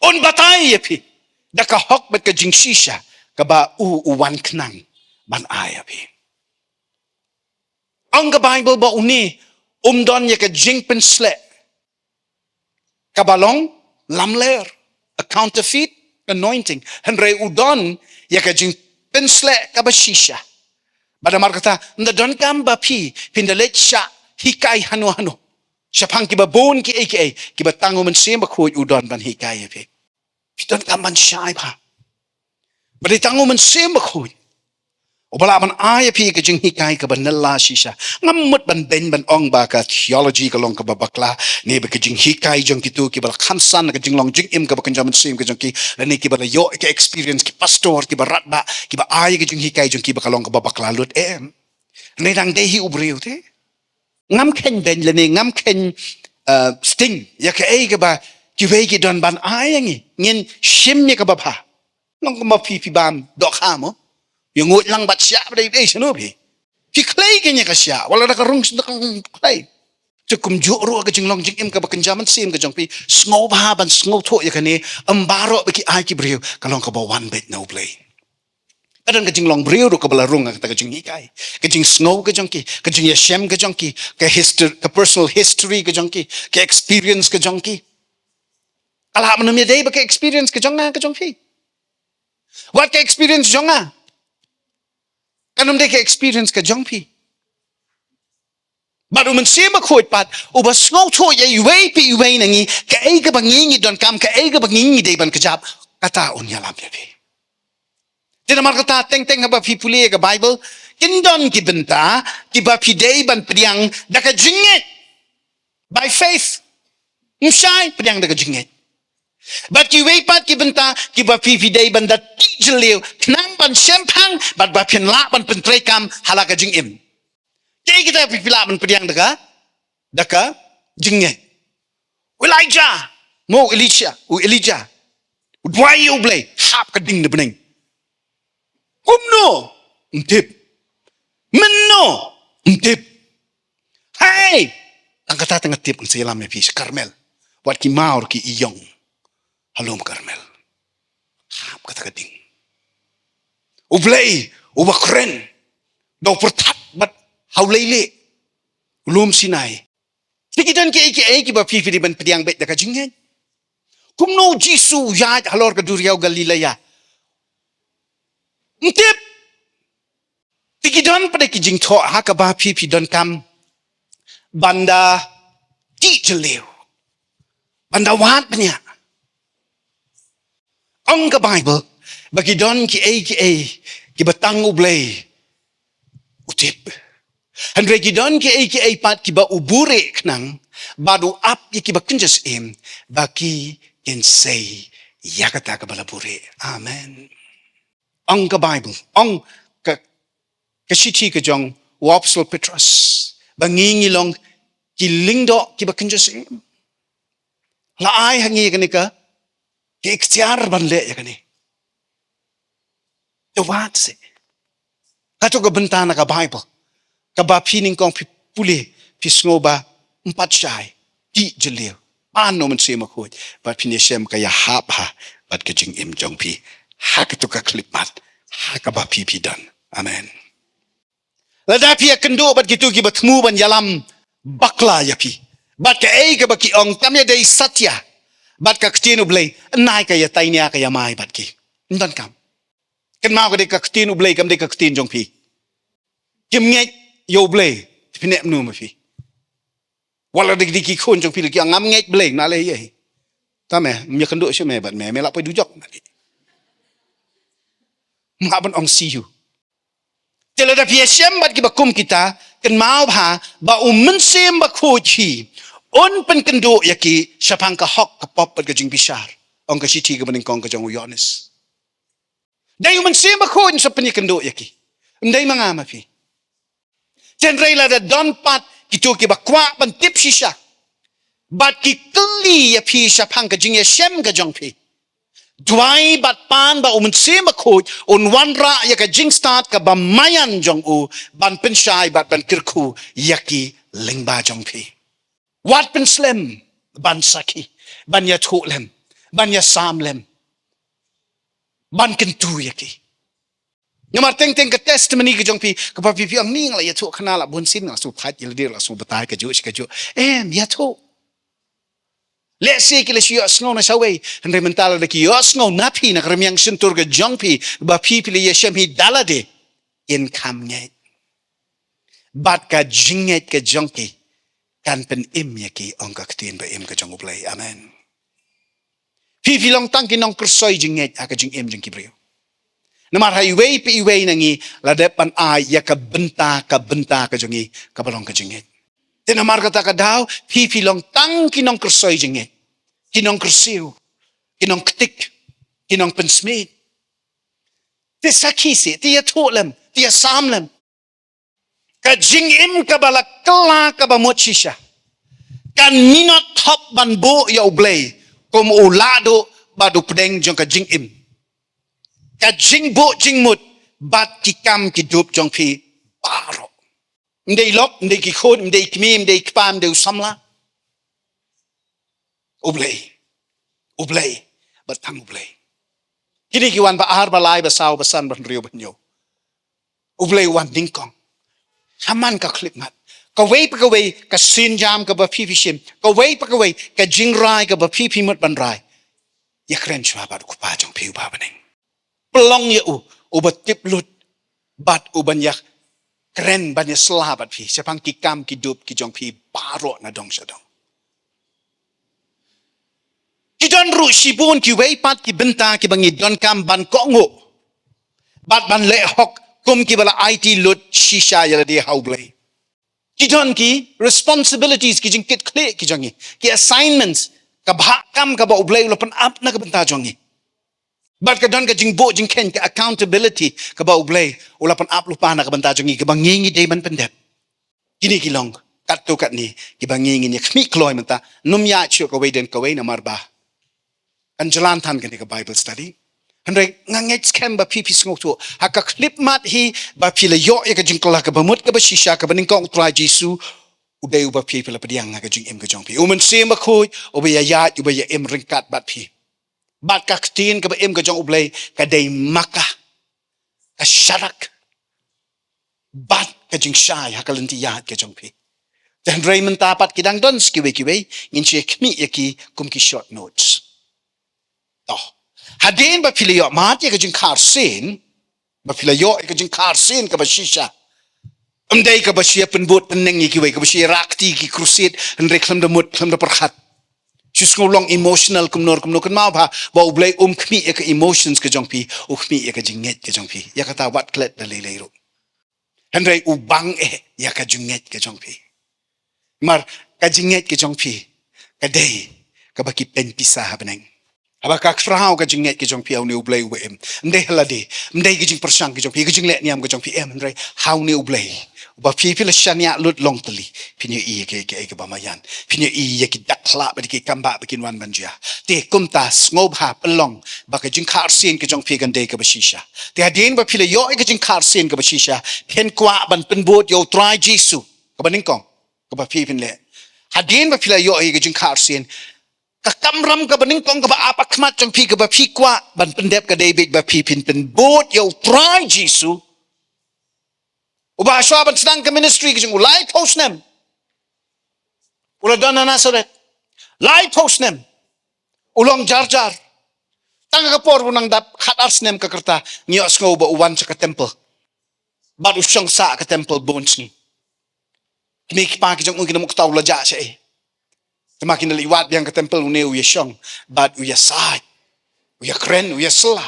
Un batai ïa phi da ka hok bad ka jingshisha kaba u, u wan khnang ban ai ïa phi. Ong ka Bible ba une um don ïa ka jingpynsleh kaba long lamler, a counterfeit anointing. Hynrei u don ïa ka jingpynsleh kaba shisha. Bad namar kata, ym da donkam ba phi phin da leit shah hikai hano hano shaphang kiba bun kiei kiei kiba tang u Mynsiem Bakhuid u don ban hikai ïa phi. Phi donkam ban shai bha. Ba dei tang u Mynsiem Bakhuid uba lah ban ai ïa phi ka jinghikai kaba nylla shisha. Ngam mut ban beiñ ban ong ba ka theology ka long kaba bakla, ne ba ka jinghikai jong kito kiba la khamsan ka jinglong jingim kaba kynja mynsiem ka jong ki, lane kiba la ïoh ka experience, ki pastor kiba radbah kiba ai ka jinghikai jong ki ba ka long kaba bakla lut, em. Hynrei dang dei hi u briew te. Ngam kheiñ beiñ lane ngam kheiñ, eh, sting ïa kaei kaba kiwei ki don ban ai ïa ngi. Ngin shim ïa kaba bha. Long kumba phi, phi bam dohkha mo, ïa nguid lang bad shiah ba dei dei shano phi. Phi khlei kein ïa ka shiah, wat la da ka rung shen da ka rung khlei. Te kumjuh ruh ka jinglong jingim kaba kynja mynsiem ka jong phi, sngewbha ban sngewthuh ïa kane, ym baroh ba ki ai ki briew ka long kaba wan beit na U Blei. Ka don ka jinglong briew ruh kaba la rung ha kata ka jinghikai, ka jingsngew ka jong ki, ka jingïashem ka jong ki, ka history, ka personal history ka jong ki, ka experience ka jong ki. Ka lah ban ym ïadei bad ka experience ka jong nga, ka jong phi. Wat ka experience jong nga kan ym dei ka experience ka jong phi. Bad u Mynsiem Bakhuid pat uba sngewthuh ïa iwei pa iwei na ngi kaei kaba ngi ngi donkam, kaei kaba ngi ngi dei ban kjap, kata un ïalam ïa phi. Te namar kata teng teng haba phi pule ïa ka Bible, kin don ki bynta kiba phi dei ban pdiang da ka jingngeit. By faith. Ym shai, pdiang da ka jingngeit. Bad kiwei pat ki bynta kiba phi phi dei ban da tih jylliew khnang ban shemphang bad ba phin lah ban pyntreikam ha la ka jingim. Kaei kata phi phi lah ban pdiang da ka, da ka jingngeit. U Elijah, mo u Elisha, u Elijah, u duwai ïa U Blei, hap ka ding da bneng. Kumno? Ym tip. Mynno? Ym tip. Hei! Tang kata te nga tip, nga sa ïalam ïa phi sha Karmel. Wat ki mawr ki ïong ha lum Karmel. Hap kata ka ding. U Blei uba kren, da u pyrthat bad ha u leilieh u lum Sinai. Te ki don kiei kiei kiba phi phi dei ban pdiang beit da ka jingngeit. Kumno u Jisu u ïaid halor ka duriaw Galilea? Ym tip. Te ki don pat de ki jingthoh ha kaba phi phi donkam ban da tih jylliew, ban da wad bniah. Ong ka Baibl ba ki don kiei kiei kiba tang U Blei u tip. Hynrei ki don kiei kiei pat kiba u buhrieh khnang bad u ap ïa kiba kynja syiem ba ki kin sei ïa kata kaba la buhrieh. Amen. Ong ka Baibl, ong ka, ka shithi ka jong u Apostol Petros, ba ngi ngi long ki lyngdoh kiba kynja syiem. La ai ha ngi ïa kane ka, ka iktiar ban leh ïa kane. Te wat seh. Kato ka bynta na ka Baibl kaba phi nyngkong phi pule, phi sngew ba ym pat shai. Tih jylliew, pan na U Mynsiem Bakhuid bad phin ïashem ka ïahap ha bad ka jingim jong phi ha kato ka khyllipmat ha kaba phi phi don. Amen. Lada phi ïakynduh bad kito kiba thmu ban ïalam bakla ïa phi bad kaei kaba ki ong kam ïadei satia bad ka ktien U Blei, nai ka ïatainia ka ïamai bad ki. Ym donkam. Kynmaw ka dei ka ktien U Blei, kam dei ka ktien jong phi. Kim ngeit ïa U Blei, te phin ïeh mano ma phi? Wat la dei ki khun jong phi la ki ong ngam ngeit Blei, nga leh ïa hi. Tang me, ym ïakynduh shuh me bad me, me lah poi dujok. Ym hap ban ong see you. Te lada phi ïashem bad kiba kum kita, kynmaw bha ba U Mynsiem Bakhuid hi un pynkynduh ïa ki shaphang ka hok, ka pop bad ka jingbishar. Ong ka shithi kaba nyngkong ka jong u Ïoannis. Dei U Mynsiem Bakhuid un sa pynïakynduh ïa ki. Ym dei ma nga ma phi. Hynrei lada don pat kito kiba kwah ban tip shisha bad ki kylli ïa phi shaphang ka jingïashem ka jong phi, duwai bad pan ba U Mynsiem Bakhuid un wanrah ïa ka jingstad kaba maïan jong u ban pynshai bad ban kyrkhu ïa ki lyngba jong phi. Wat pynslem ban sakhi, ban ïathuh lem, ban ïasam lem, ban kyntu ïa ki. Namar teng teng ka testimony ka jong phi, kaba phi phi ong ni nga la ïathuh khana la bun sien, nga la shu thait ïa lade, la shu batai kajuh shi kajuh. Em, ïathuh. Lehse ki la shu ïohsngew na shawei, hynrei mynta lada ki ïohsngew na phi, na ka rmiang shyntur ka jong phi ba phi phi la ïashem hi da lade, kin kham ngeit. Bad ka jingngeit ka jong ki kan pynim ïa ki, ong ka ktien ba im ka jong U Blei. Amen. Phi phi long tang ki nongkyrsoi jingngeit ha ka jingim jong ki briew. Namar ha iwei pa iwei na ngi la dep ban ai ïa ka bynta, ka bynta ka jong ngi kaba long ka jingngeit. Te namar kata ka daw phi phi long tang ki nongkyrsoi jingngeit, ki nongkyrsiew, ki nongktik, ki nongpynsmit. Te sakhi seh, te ïathuh lem, te ïasam lem. Ka jingim kaba la kylla kaba mut shisha kan minot thop ban buh ïa U Blei kum u lahduh bad u pdeng jong ka jingim, ka jingbuh jingmut bad ki kam ki dup jong phi baroh. Ym dei lok, ym dei ki khun, ym dei kmie, ym dei kpa, ym dei u samla. U Blei. U Blei. Bad tang U Blei. Kine ki wan ba ar, ba lai, ba saw, ba san, ba hynriew, ba hynñiew. U Blei u wan nyngkong. Shaman ka khyllipmat. Kawei pa kawei ka sienjam kaba phi phi shim, kawei pa kawei ka jingrai kaba phi phi mut ban rai, ïakren shuwa bad U Kpa jong phi uba ha bneng. Pynlong ïa u uba tip lut bad uban ïakren, ban ïasylla bad phi shaphang ki kam ki dup ki jong phi baroh na dong sha dong. Ki don ruh shibun kiwei pat ki bynta kiba ngi donkam ban kohnguh bad ban leh hok kum kiba la aiti lut shisha ïa lade ha U Blei. Ki don ki responsibilities, ki jingkitkhlieh ki jong ngi, ki assignments, Ka bhah kam kaba U Blei u la pynap na ka bynta jong ngi. Bad ka don ka jingbuh jingkheiñ, ka accountability kaba U Blei u la pynap lypa na ka bynta jong ngi, kaba ngi ngi dei ban pyndep. Kine ki long katto katne kiba ngi ngin ïa khmih kloi mynta. Nym ïa shu kawei den kawei namar ba kan jlan than kane ka Bible study. Hynrei nga ngeit skhem ba phi phi sngewthuh ha ka khyllipmat hi ba phi la ïoh ïa ka jingkylla kaba mut kaba shisha kaba nyngkong, U Trai Jisu u dei uba phi phi la pdiang ha ka jingim ka jong phi. U Mynsiem Bakhuid uba ïa ïaid, uba ïa im ryngkat bad phi. Bad ka ktien kaba im ka jong U Blei ka dei ma ka, ka sharak bad ka jingshai ha ka lynti ïaid ka jong phi. Te hynrei mynta pat ki dang don sa kiwei kiwei, ngin shu khmih ïa ki kum ki short notes. To, hadien ba phi la ïoh mad ïa ka jingkha arsien, ba phi la ïoh ïa ka jingkha arsien kaba shisha, ym dei kaba shu ïa pynbud pynneng ïa kiwei, kaba shu ïa rah kti ki crusade, hynrei khlem da mut, khlem da pyrkhat. Shu sngew long emotional kumno kumno. Kynmaw ba, ba U Blei um khmih ïa ka emotions ka jong phi, u khmih ïa ka jingngeit ka jong phi. Ïa kata wat klet da lei lei ruh. Hynrei u bang eh ïa ka jingngeit ka jong phi. Namar ka jingngeit ka jong phi ka dei kaba ki pynpisa ha bneng. Haba ka khraw ka jingngeit ka jong phi ha une U Blei uba im, ym dei ha lade, ym dei ka jingpyrshang ka jong phi, ka jingleh niam ka jong phi, em, hynrei ha une U Blei uba phi phi la shaniah lut long tylli, phin ïohi ïa kiei kiei kiba maïan, phin ïohi ïa ki dak khlah bad ki kam ba ba kin wan ban jia. Te kumta sngewbha pynlong ba ka jingkha arsien ka jong phi kan dei kaba shisha. Te hadien ba phi la ïoh ïa ka jingkha arsien kaba shisha, phin kwah ban pynbud ïa U Trai Jisu kaba nyngkong, kaba phi phin leh. Hadien ba phi la ïoh ïa ka jingkha arsien, ka kamram kaba nyngkong kaba ap ha khmat jong phi kaba phi kwah ban pyndep ka dei beit ba phi phin pynbud ïa U Trai Jisu, uba shuwa ban sdang ka ministry ka jong u laiphew snem u la don ha Nasareth. Laiphew snem u long jar jar. Tang ka por ba u nang dap khatar snem ka rta, ngi ïohsngew ba u wan sha ka temple bad u shong sah ha ka temple bun sngi. Kmie ki kpa ki jong u kin ym kwah, u la jah shaei. Te ma kin da leit wad biang ka temple, une u ïa shong bad u ïa said, u ïa kren, u ïa sla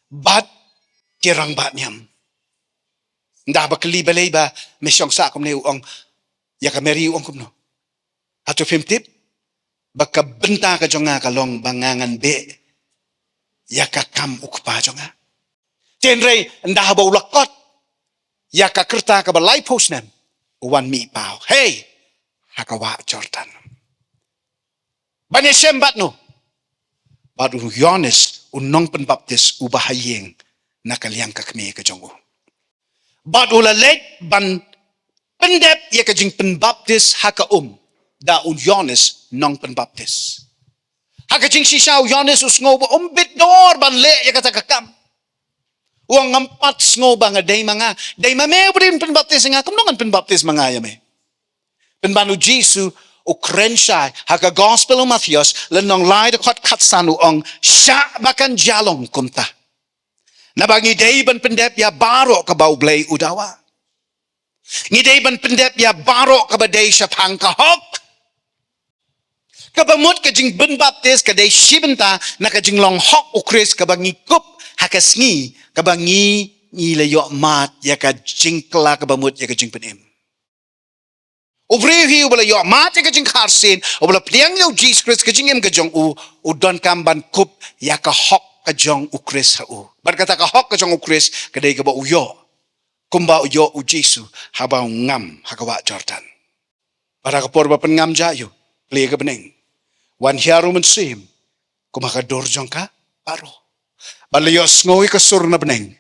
bad ki rangbah niam. Nda ba kylli balei ba me shong sah kumne, u ong ïa ka Mary, u ong kumno? Hato phim tip ba ka bynta ka jong nga ka long ba nga ngan beh ïa ka kam u kpa jong nga? Te hynrei nda haba u la kot ïa ka rta kaba laiphew snem, u wan mih paw, hei, ha ka wah Jordan. Ban ïashem bad no? Bad u Ïoannis u nongpynbaptis uba ha ïing na ka liang ka kmie ka jong u. Bad u la leit ban pyndep ïa ka jingpynbaptis ha ka um da u Ïoannis nongpynbaptis. Ha ka jingshisha u Ïoannis u sngew ba um bit dor ban leh ïa kata ka kam. U ong, ngam pat sngew ba nga dei ma nga. Dei ma me uba dei ban pynbaptis ïa nga, kumno ngan pynbaptis ma nga ïa me? Pynban u Jisu u kren shai ha ka Gospel u Mathaios, lynnong lai, dkhot khatsan, u ong, shah ba kan jia long kumta. Naba ngi dei ban pyndep ïa baroh kaba U Blei u dawa. Ngi dei ban pyndep ïa baroh kaba dei shaphang ka hok. Kaba mut ka jingpynbaptis ka dei shi bynta na ka jinglong hok U Khrist kaba ngi kup ha ka sngi kaba ngi, ngi la ïoh mad ïa ka jingkylla kaba mut ïa ka jingpynim. U briew hi uba la ïoh mad ïa ka jingkha arsien, uba la pdiang ïa u Jisu Khrist, ka jingim ka jong u, u donkam ban kup ïa ka hok ka jong U Khrist ha u. Bad kata ka hok ka jong U Khrist ka dei kaba u ïoh kumba u ïoh u Jisu haba u ngam ha ka wah Jordan. Bad ha ka por ba pynngam jia ïa u, plie ka bneng, wan hiar u Mynsiem kum ha ka dur jong ka baroh. Bad la ïohsngew ïa ka sur na bneng,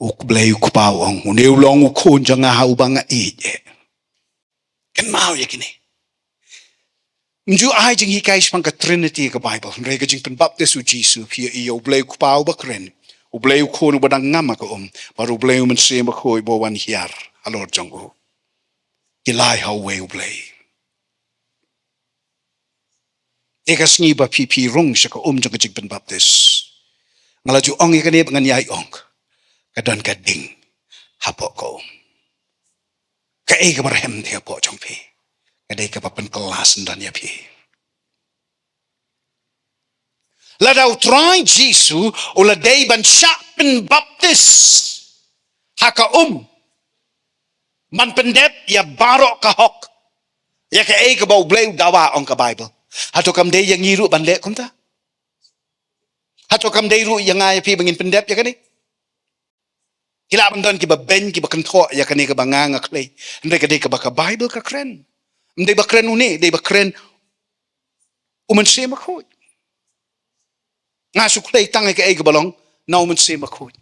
U Blei U Kpa u ong, une u long U Khun jong nga ha uba nga ïeit eh. Kynmaw ïa kine. Ym ju ai jinghikai shaphang ka Trinity ka Bible, hynrei ka jingpynbaptis u Jisu, phi ïohi ïa U Blei U Kpa uba kren, U Blei U Khun uba dang ngam ha ka um, bad U Blei U Mynsiem Bakhuid uba wan hiar halor jong u. Ki lai ha uwei U Blei. Ïa ka sngi ba phi phi rung sha ka um jong ka jingpynbaptis, nga la ju ong ïa kane bad ngan ïai ong, ka don ka ding hapoh ka um. Kaei kaba rhem te hapoh jong phi, ka dei kaba pynkylla syndon ïa phi. Lada U Trai Jisu u la dei ban shah pynbaptis ha ka um, ban pyndep ïa baroh ka hok, ïa kaei kaba U Blei u dawa, ong ka Bible, Hato kam dei ïa ngi ruh ban leh kumta? Hato kam dei ruh ïa nga ïa phi ba ngin pyndep ïa kane? Ki lah ban don kiba beiñ, kiba kynthoh ïa kane kaba nga nga khlei. Hynrei ka dei kaba ka Baibl ka kren. Ym dei ba kren une, dei ba kren U Mynsiem Bakhuid. Nga shu khlei tang ïa kaei kaba long na U Mynsiem Bakhuid.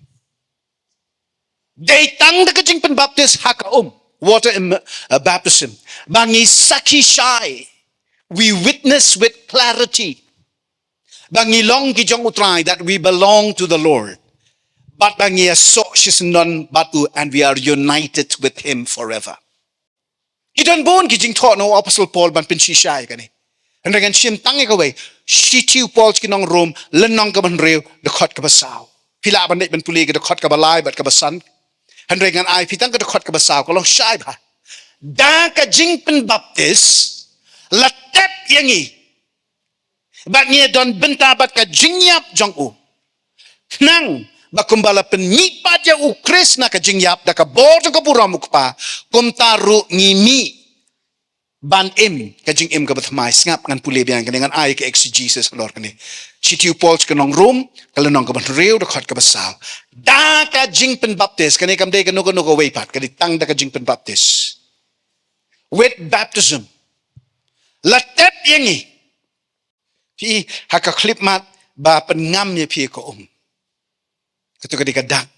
Dei tang da ka jingpynbaptis ha ka um, water im-, uh, baptism, ba ngi sakhi shai, we witness with clarity ba ngi long ki jong U Trai, that we belong to the Lord. Bad ba ngi ïasoh shisyndon bad u, and we are united with him forever. Ki don bun ki jingthoh na u Apostle Paul ban pynshisha ïa kane. Hynrei ngan shim tang ïa kawei. Shithi u Paul sha ki nong Rom, lynnong kaba hynriew, dkhot kaba saw. Phi lah ban leit ban pule ka dkhot kaba lai bad kaba san. Hynrei ngan ai phi tang ka dkhot kaba saw, ka long shai bha. Da ka jingpynbaptis la tep ïa ngi ba ngi don bynta bad ka jingïap jong u, khnang ba kumba la pynmihpat ïa U Khrist na ka jingïap da ka bor jong ka burom U Kpa, kumta ruh ngi mih ban im ka jingim kaba thymmai. Sngap, ngan pule biang kane, ngan ai ka exegesis halor kane. Shithi u Paul sha ki nong Rom, ka lynnong kaba hynriew, dkhot kaba saw. Da ka jingpynbaptis, kane kam dei kano kano kawei pat, ka dei tang da ka jingpynbaptis. With baptism, la tep ïa ngi. Phi, ha ka khyllipmat ba pynngam ïa phi ka um, kato ka dei ka dak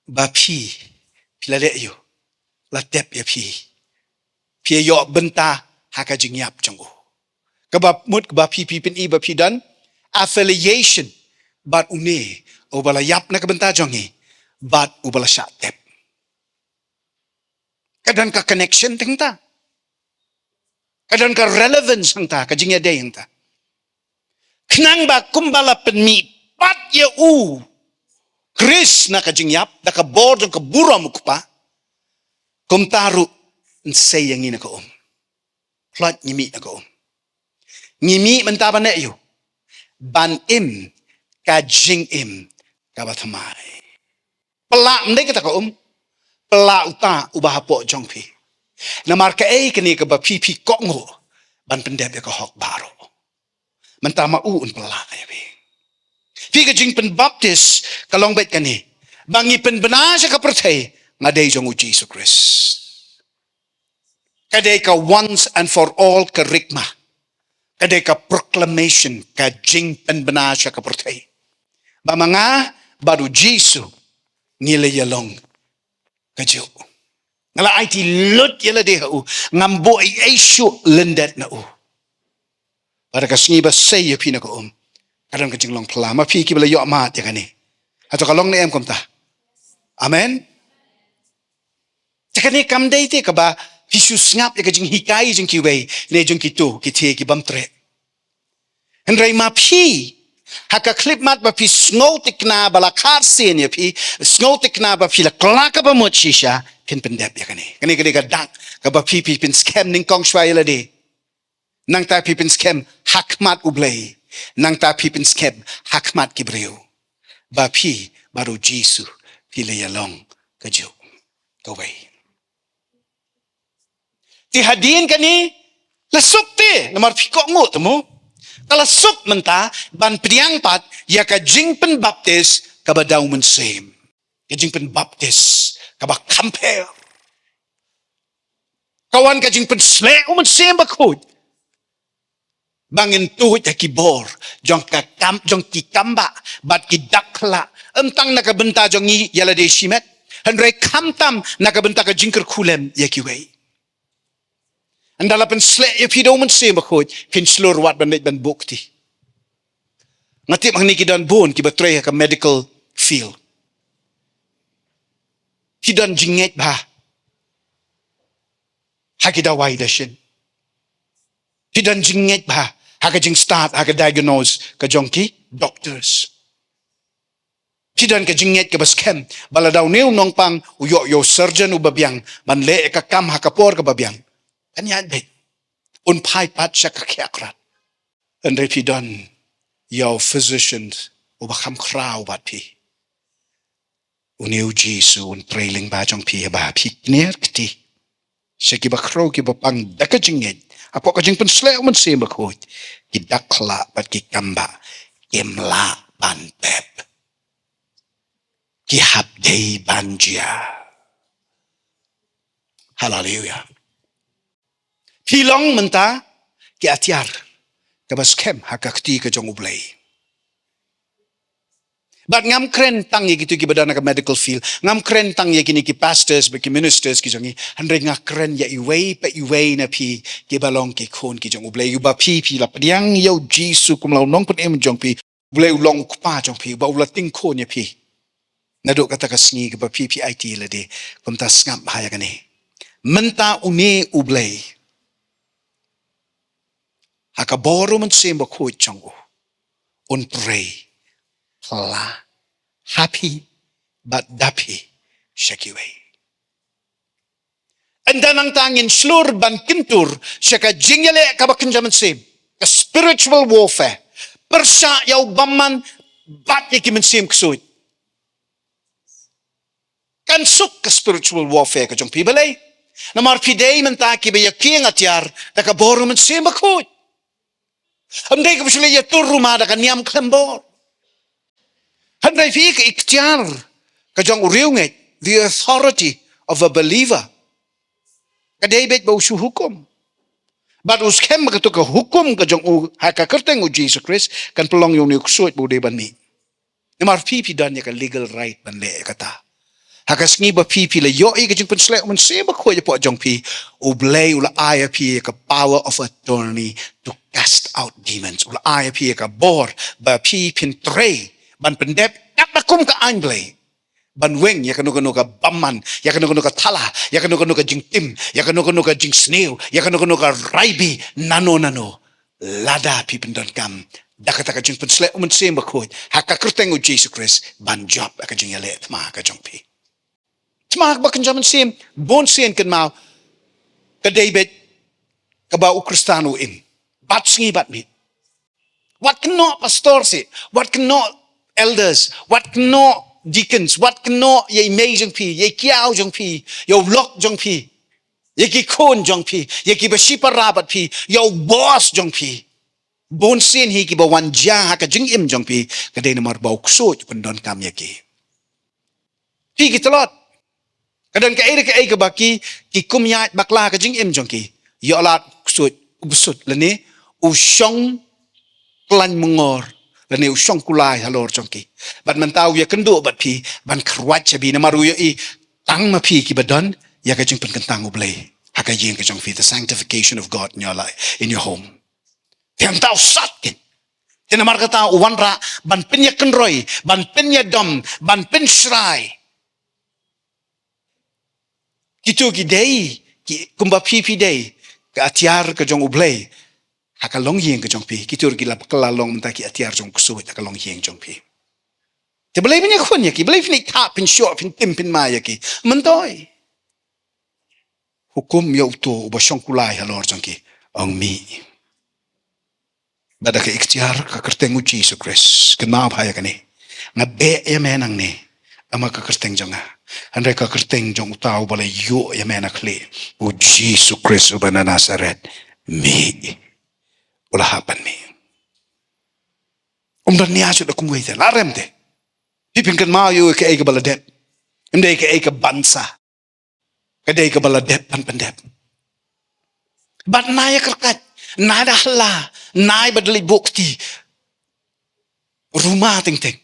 ba phi, phi la leh ïa u, la tep ïa phi. Phi ïoh bynta ha ka jingïap jong u. Kaba mut kaba phi, phi pyni ba phi don affiliation bad une uba la ïap na ka bynta jong ngi bad uba la shah tep. Ka don ka connection hangta. Ka don ka relevance hangta, ka jingïadei hangta. Khnang ba kumba la pynmihpat ïa U Khrist na ka jingïap da ka bor jong ka burom U Kpa, kumta ruh yn sei ïa ngi na ka um. Pynlait ngi mih na ka um. Ngi mih mynta ban leh ïa u, ban im ka jingim kaba thymmai. Pynlah, ym dei kata ka um. Pynlah uta uba hapoh jong phi. Namar kaei kane kaba phi, phi kohnguh ban pyndep ïa ka hok baroh. Mynta ma u un pynlah ïa phi. Phi, ka jingpynbaptis ka long beit kane, ba ngi pynbna sha ka pyrthei nga dei jong U Jisu Khrist. Ka dei ka once and for all kerygma. Ka dei ka proclamation, ka jingpynbna sha ka pyrthei, ba ma nga bad U Jisu ngi la ïalong kajuh. Nga la aiti lut ïa lade ha u, ngam buh ei ei shuh lyndet na u. Bad ha ka sngi ba sei ïa phi na ka um, ka don ka jinglong phylla. Ma phi kiba la ïoh mad ïa kane? Hato ka long ne em kumta? Amen. Te kane kam dei te kaba phi shu sngap ïa ka jinghikai jong kiwei ne jong kito ki thie ki bym treh. Hynrei ma phi, ha ka khyllipmat ba phi sngew thikna ba la khar sien ïa phi, sngew thikna ba phi la kylla kaba mut shisha, phin pyndep ïa kane. Kane ka dei ka dak kaba phi, phi pynskhem nyngkong shuwa ïa lade. Nangta phi pynskhem ha khmat U Blei. Nangta phi pynskhem ha khmat ki briew, ba phi bad U Jisu phi la ïalong kajuh kawei. Te hadien kane la suk te, namar phi kohnguh te mo. Ka la suk mynta ban pdiang pat ïa ka jingpynbaptis kaba da U Mynsiem. Ka jingpynbaptis kaba kham pher. Ka wan ka jingpynsleh U Mynsiem Bakhuid ba ngin tuid ha ki bor jong ka kam, jong ki kambah bad ki dak phylla, ym tang na ka bynta jong ngi ïa lade shimet, hynrei khamtam na ka bynta ka jingkyrkhu lem ïa kiwei. Ynda la pynsleh ïa phi da U Mynsiem Bakhuid, phin shlur wat ban leit ban buh kti. Nga tip hangne ki don bun kiba trei ha ka medical field. Ki don jingngeit bha ha ki dawai dashin. Ki don jingngeit bha ha ka jingstad, ha ka diagnose ka jong ki doctors. Ki don ka jingngeit kaba skhem ba lada une u nongpang u ïoh ïa u surgeon uba biang ban leh ïa ka kam ha ka por kaba biang, kan ïaid beit, un phai pat sha ka khiah khrat. Hynrei phi don ïa u physician uba kham khraw bad phi. Une U Jisu un trei lyngba jong phi haba phi kner kti sha kiba khraw kiba pang da ka jingngeit Hapoh ka jingpynsleh u Mynsiem Bakhuid, ki dakhla bad ki kambah kim lah ban pep. Ki hap dei ban jia. Haleluya. Phi long mynta ki atiar kaba skhem ha ka kti ka jong U Blei. Bad ngam kren tang ïa kito kiba don ha ka medical field. Ngam kren tang ïa kine ki pastors bad ki ministers ki jong ngi. Hynrei nga kren ïa iwei pa iwei na phi kiba long ki khun ki jong U Blei, uba phi, phi la pdiang ïa U Jisu kum la u nongpynim jong phi. U Blei u long u Kpa jong phi, uba u la tyngkhun ïa phi. Naduh kata ka sngi kaba phi, phi aiti lade. Kumta sngap bha ïa kane. Mynta une U Blei, ha ka bor u Mynsiem Bakhuid jong u, un trei ha la, ha phi bad da phi sha kiwei. Ynda nangta ngin shlur ban kyntur sha ka jingïaleh kaba kynja mynsiem, ka spiritual warfare, pyrshah ïa u bymman bad ïa ki mynsiem ksuid. Kan suk ka spiritual warfare ka jong phi, balei? Namar phi dei mynta kiba ïakieng atiar da ka bor u Mynsiem Bakhuid. Ym dei kaba shu leit ïatur rumah da ka niam khlem bor. Hynrei phi, ka iktiar ka jong u riewngeit, the authority of a believer, ka dei beit ba u shu hukum. Bad u skhem ba kato ka hukum ka jong u ha ka kyrteng U Jisu Khrist kan pynlong ïa une u ksuid ba u dei ban mih. Namar phi, phi don ïa ka legal right ban leh ïa kata. Ha ka sngi ba phi, phi la ïoh ïa ka jingpynsleh u Mynsiem Bakhuid hapoh jong phi, U Blei u la ai ïa phi ïa ka power of attorney to cast out demons. U la ai ïa phi ïa ka bor ba phi phin trei ban pyndep katba kum ka aiñ Blei, ban weng ïa kano kano ka bymman, ïa kano kano ka thala, ïa kano kano ka jingtim, ïa kano kano ka jingsniew, ïa kano kano ka raibi, nano nano. Lada phi pyndonkam da kata ka jingpynsleh u Mynsiem Bakhuid ha ka kyrteng U Jisu Khrist ban jop ïa ka jingïaleh thma ka jong phi. Thma kaba kynja mynsiem, bun sien kynmaw, ka dei beit kaba u Khristan u im bad sngi bad miet. Wat kynnoh pastor seh, wat kynnoh elders, wat kynnoh deacons, wat kynnoh ïa i mei jong phi, ïa i kiaw jong phi, ïa u lok jong phi, ïa ki khun jong phi, ïa kiba shipara bad phi, ïa u boss jong phi. Bun sien hi kiba wan jia ha ka jingim jong phi, ka dei namar ba u ksuid u pyndonkam ïa ki. Phi ki tlot, ka don kaei re kaei kaba ki, ki kum ïaid bakla ha ka jingim jong ki. Ïoh lad u ksuid u bsut lane u shong khlaiñ myngor lane u shong kulai halor jong ki. Bad mynta u ïakynduh bad phi ban kyrwat shabi namar u ïohi tang ma phi kiba don ïa ka jingpynkyntang U Blei ha ka ïing ka jong phi, the sanctification of God in your life, in your home. Te hangta u sat keiñ. Te namar kata u wanrah ban pynïakynroi, ban pynïadom, ban pynshrai. Kito ki dei, ki, kumba phi phi dei ka atiar ka jong U Blei ha ka longïing ka jong phi. Kito ki la kylla long mynta ki atiar jong u ksuid ha ka longïing jong phi. Te balei phin ïakhun ïa ki, balei phin ïa ka, phin shoh, phin tim, phin mai ïa ki? Myntoi. Hukum ïa uto uba shong kulai halor jong ki, ong mih. Bad da ka iktiar ka kyrteng U Jisu Khrist, kynmaw bha ïa kane. Nga beh ïa me nangne, ym ha ka kyrteng jong nga, hynrei ka kyrteng jong uta uba la ïoh ïa me na khlieh, U Jisu Khrist uba na Nasaret. Mih. U la hap ban mih. Um don nia shuh da kumwei te, la rem te. Phi pynkynmaw ïa u kaei kaba la dep. Ym dei kaei ka ban sa. Ka dei kaba la dep ban pyndep. Bad nai ïa kyrkhat, nai da hla, nai ba da leit buh kti. Ruma teng teng.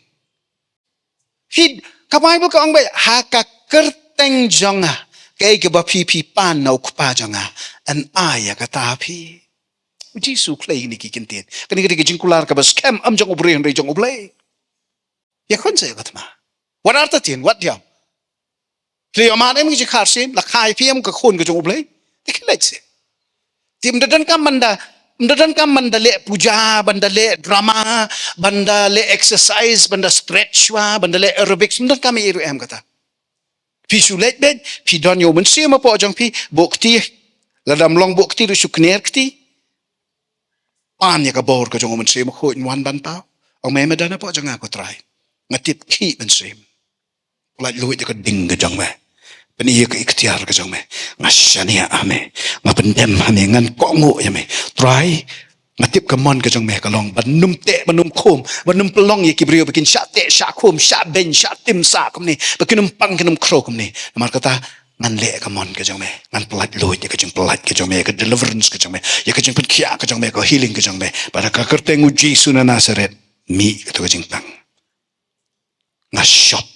Phi, ka Baibl ka ong beit, ha ka kyrteng jong nga, kaei kaba phi phi pan na u Kpa jong nga, yn ai ïa kata ha phi. U Jisu u khlei ïa kine ki kyntien. Kane ka dei ka jingkular kaba skhem, ym jong u briew hynrei jong U Blei. Ïakhun seh ïa ka thma. Wat artatien, wat diaw. Phi ïoh mad em ki jingkhar sien, la kha ïa phi em ka khun ka jong U Blei. Te khie leit seh. Te ym da donkam ban da, ym da donkam ban da leh puja, ban da leh drama, ban da leh exercise, ban da stretch wa, ban da leh aerobics, ym donkam ïa ruh em kata. Phi shu leit beit, phi don ïa u Mynsiem hapoh jong phi, buh kti, lada ym long buh kti ruh shu kner kti. Pan ïa ka bor ka jong u Mynsiem Bakhuid, yn wan ban paw. Ong me, me don hapoh jong nga ko Trai. Nga tip khih mynsiem. Pynlait luid ïa ka ding ka jong me. Pynïaid ïa ka iktiar ka jong me. Nga shaniah ha me. Nga pyndem ha me. Ngan kohnguh ïa me. Trai, nga tip ka mon ka jong me ka long ban ym teh, ban ym khum, ban ym pynlong ïa ki briew ba kin shah teh, shah khum, shah beiñ, shah tim sah kumne, ba kin ym pang, kin ym khrew kumne. Namar kata, ngan leh ka mon ka jong me. Ngan pyllait luid ïa ka jingpyllait ka jong me, ïa ka deliverance ka jong me, ïa ka jingpynkhiah ka jong me, ka healing ka jong me. Bad ha ka kyrteng u Jisu na Nasareth, mih kato ka jingpang. Nga shop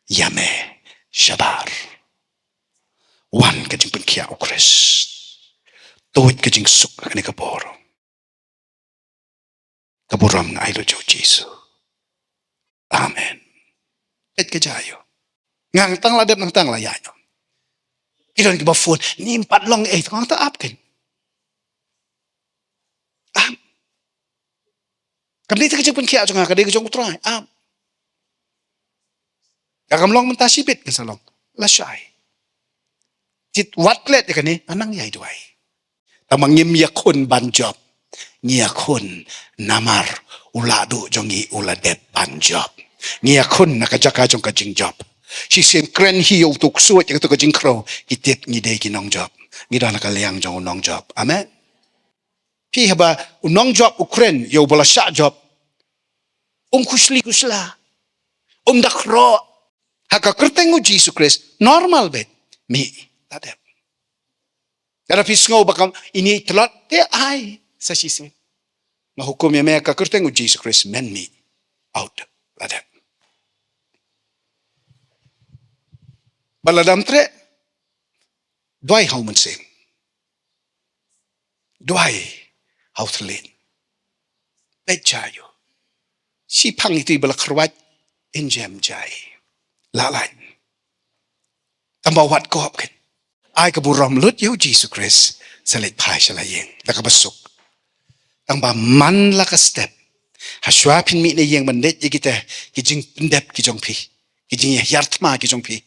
ïa me shabar. Wan ka jingpynkhiah u Khrist. Tuid ka jingsuk ha kane ka por. Ka burom nga ai lut ïa u Jisu. Amen. Peit ka jia ïa u. Nga tang la dep, nga tang la ïaid. Ki don kiba phone, ym pat long ei, tang ta ap kein. Ap. Kam dei ka jingpynkhiah jong nga, ka dei ka jong u Trai. Ap. Ka kam long mynta shibit kan sa long. Lashai. Te wat klet ïa kane, ngan nang ïai duwai. Tangba ngim ïakhun ban jop. Ngi ïakhun namar u Lahduh jong ngi u la dep ban jop. Ngi ïakhun na ka jaka jong ka jingjop. Shisien kren hi ïa uto u ksuid, ïa kato ka jingkhrew, ki tip ngi dei ki nongjop. Ngi don ha ka liang jong u nongjop. Amen. Phi, haba u nongjop u kren ïa uba la shah jop, um khuslai khuslai, um da khroh. Ha ka kyrteng u Jisu Khrist, normal beit. Mih, la dep. Lada phi sngew ba kam ine i tlot, te ai sa shisien. Nga hukum ïa me ha ka kyrteng u Jisu Khrist, men mih. Out. La dep. Bad lada ym treh, duwai ha u Mynsiem. Duwai ha u Thylliej. Peit jia ïa u. Shiphang ito iba la kyrwat, yn jem jai. La lait. Tangba wat kop kein. Ai ka burom lut ïa u Jisu Khrist, sa leit phai sha la ïing da kaba suk. Tangba man la ka step, hashwa phin mih na ïing ban leit ïa kita ki jingpyndep ki jong phi, ki jinghiar thma ki jong phi,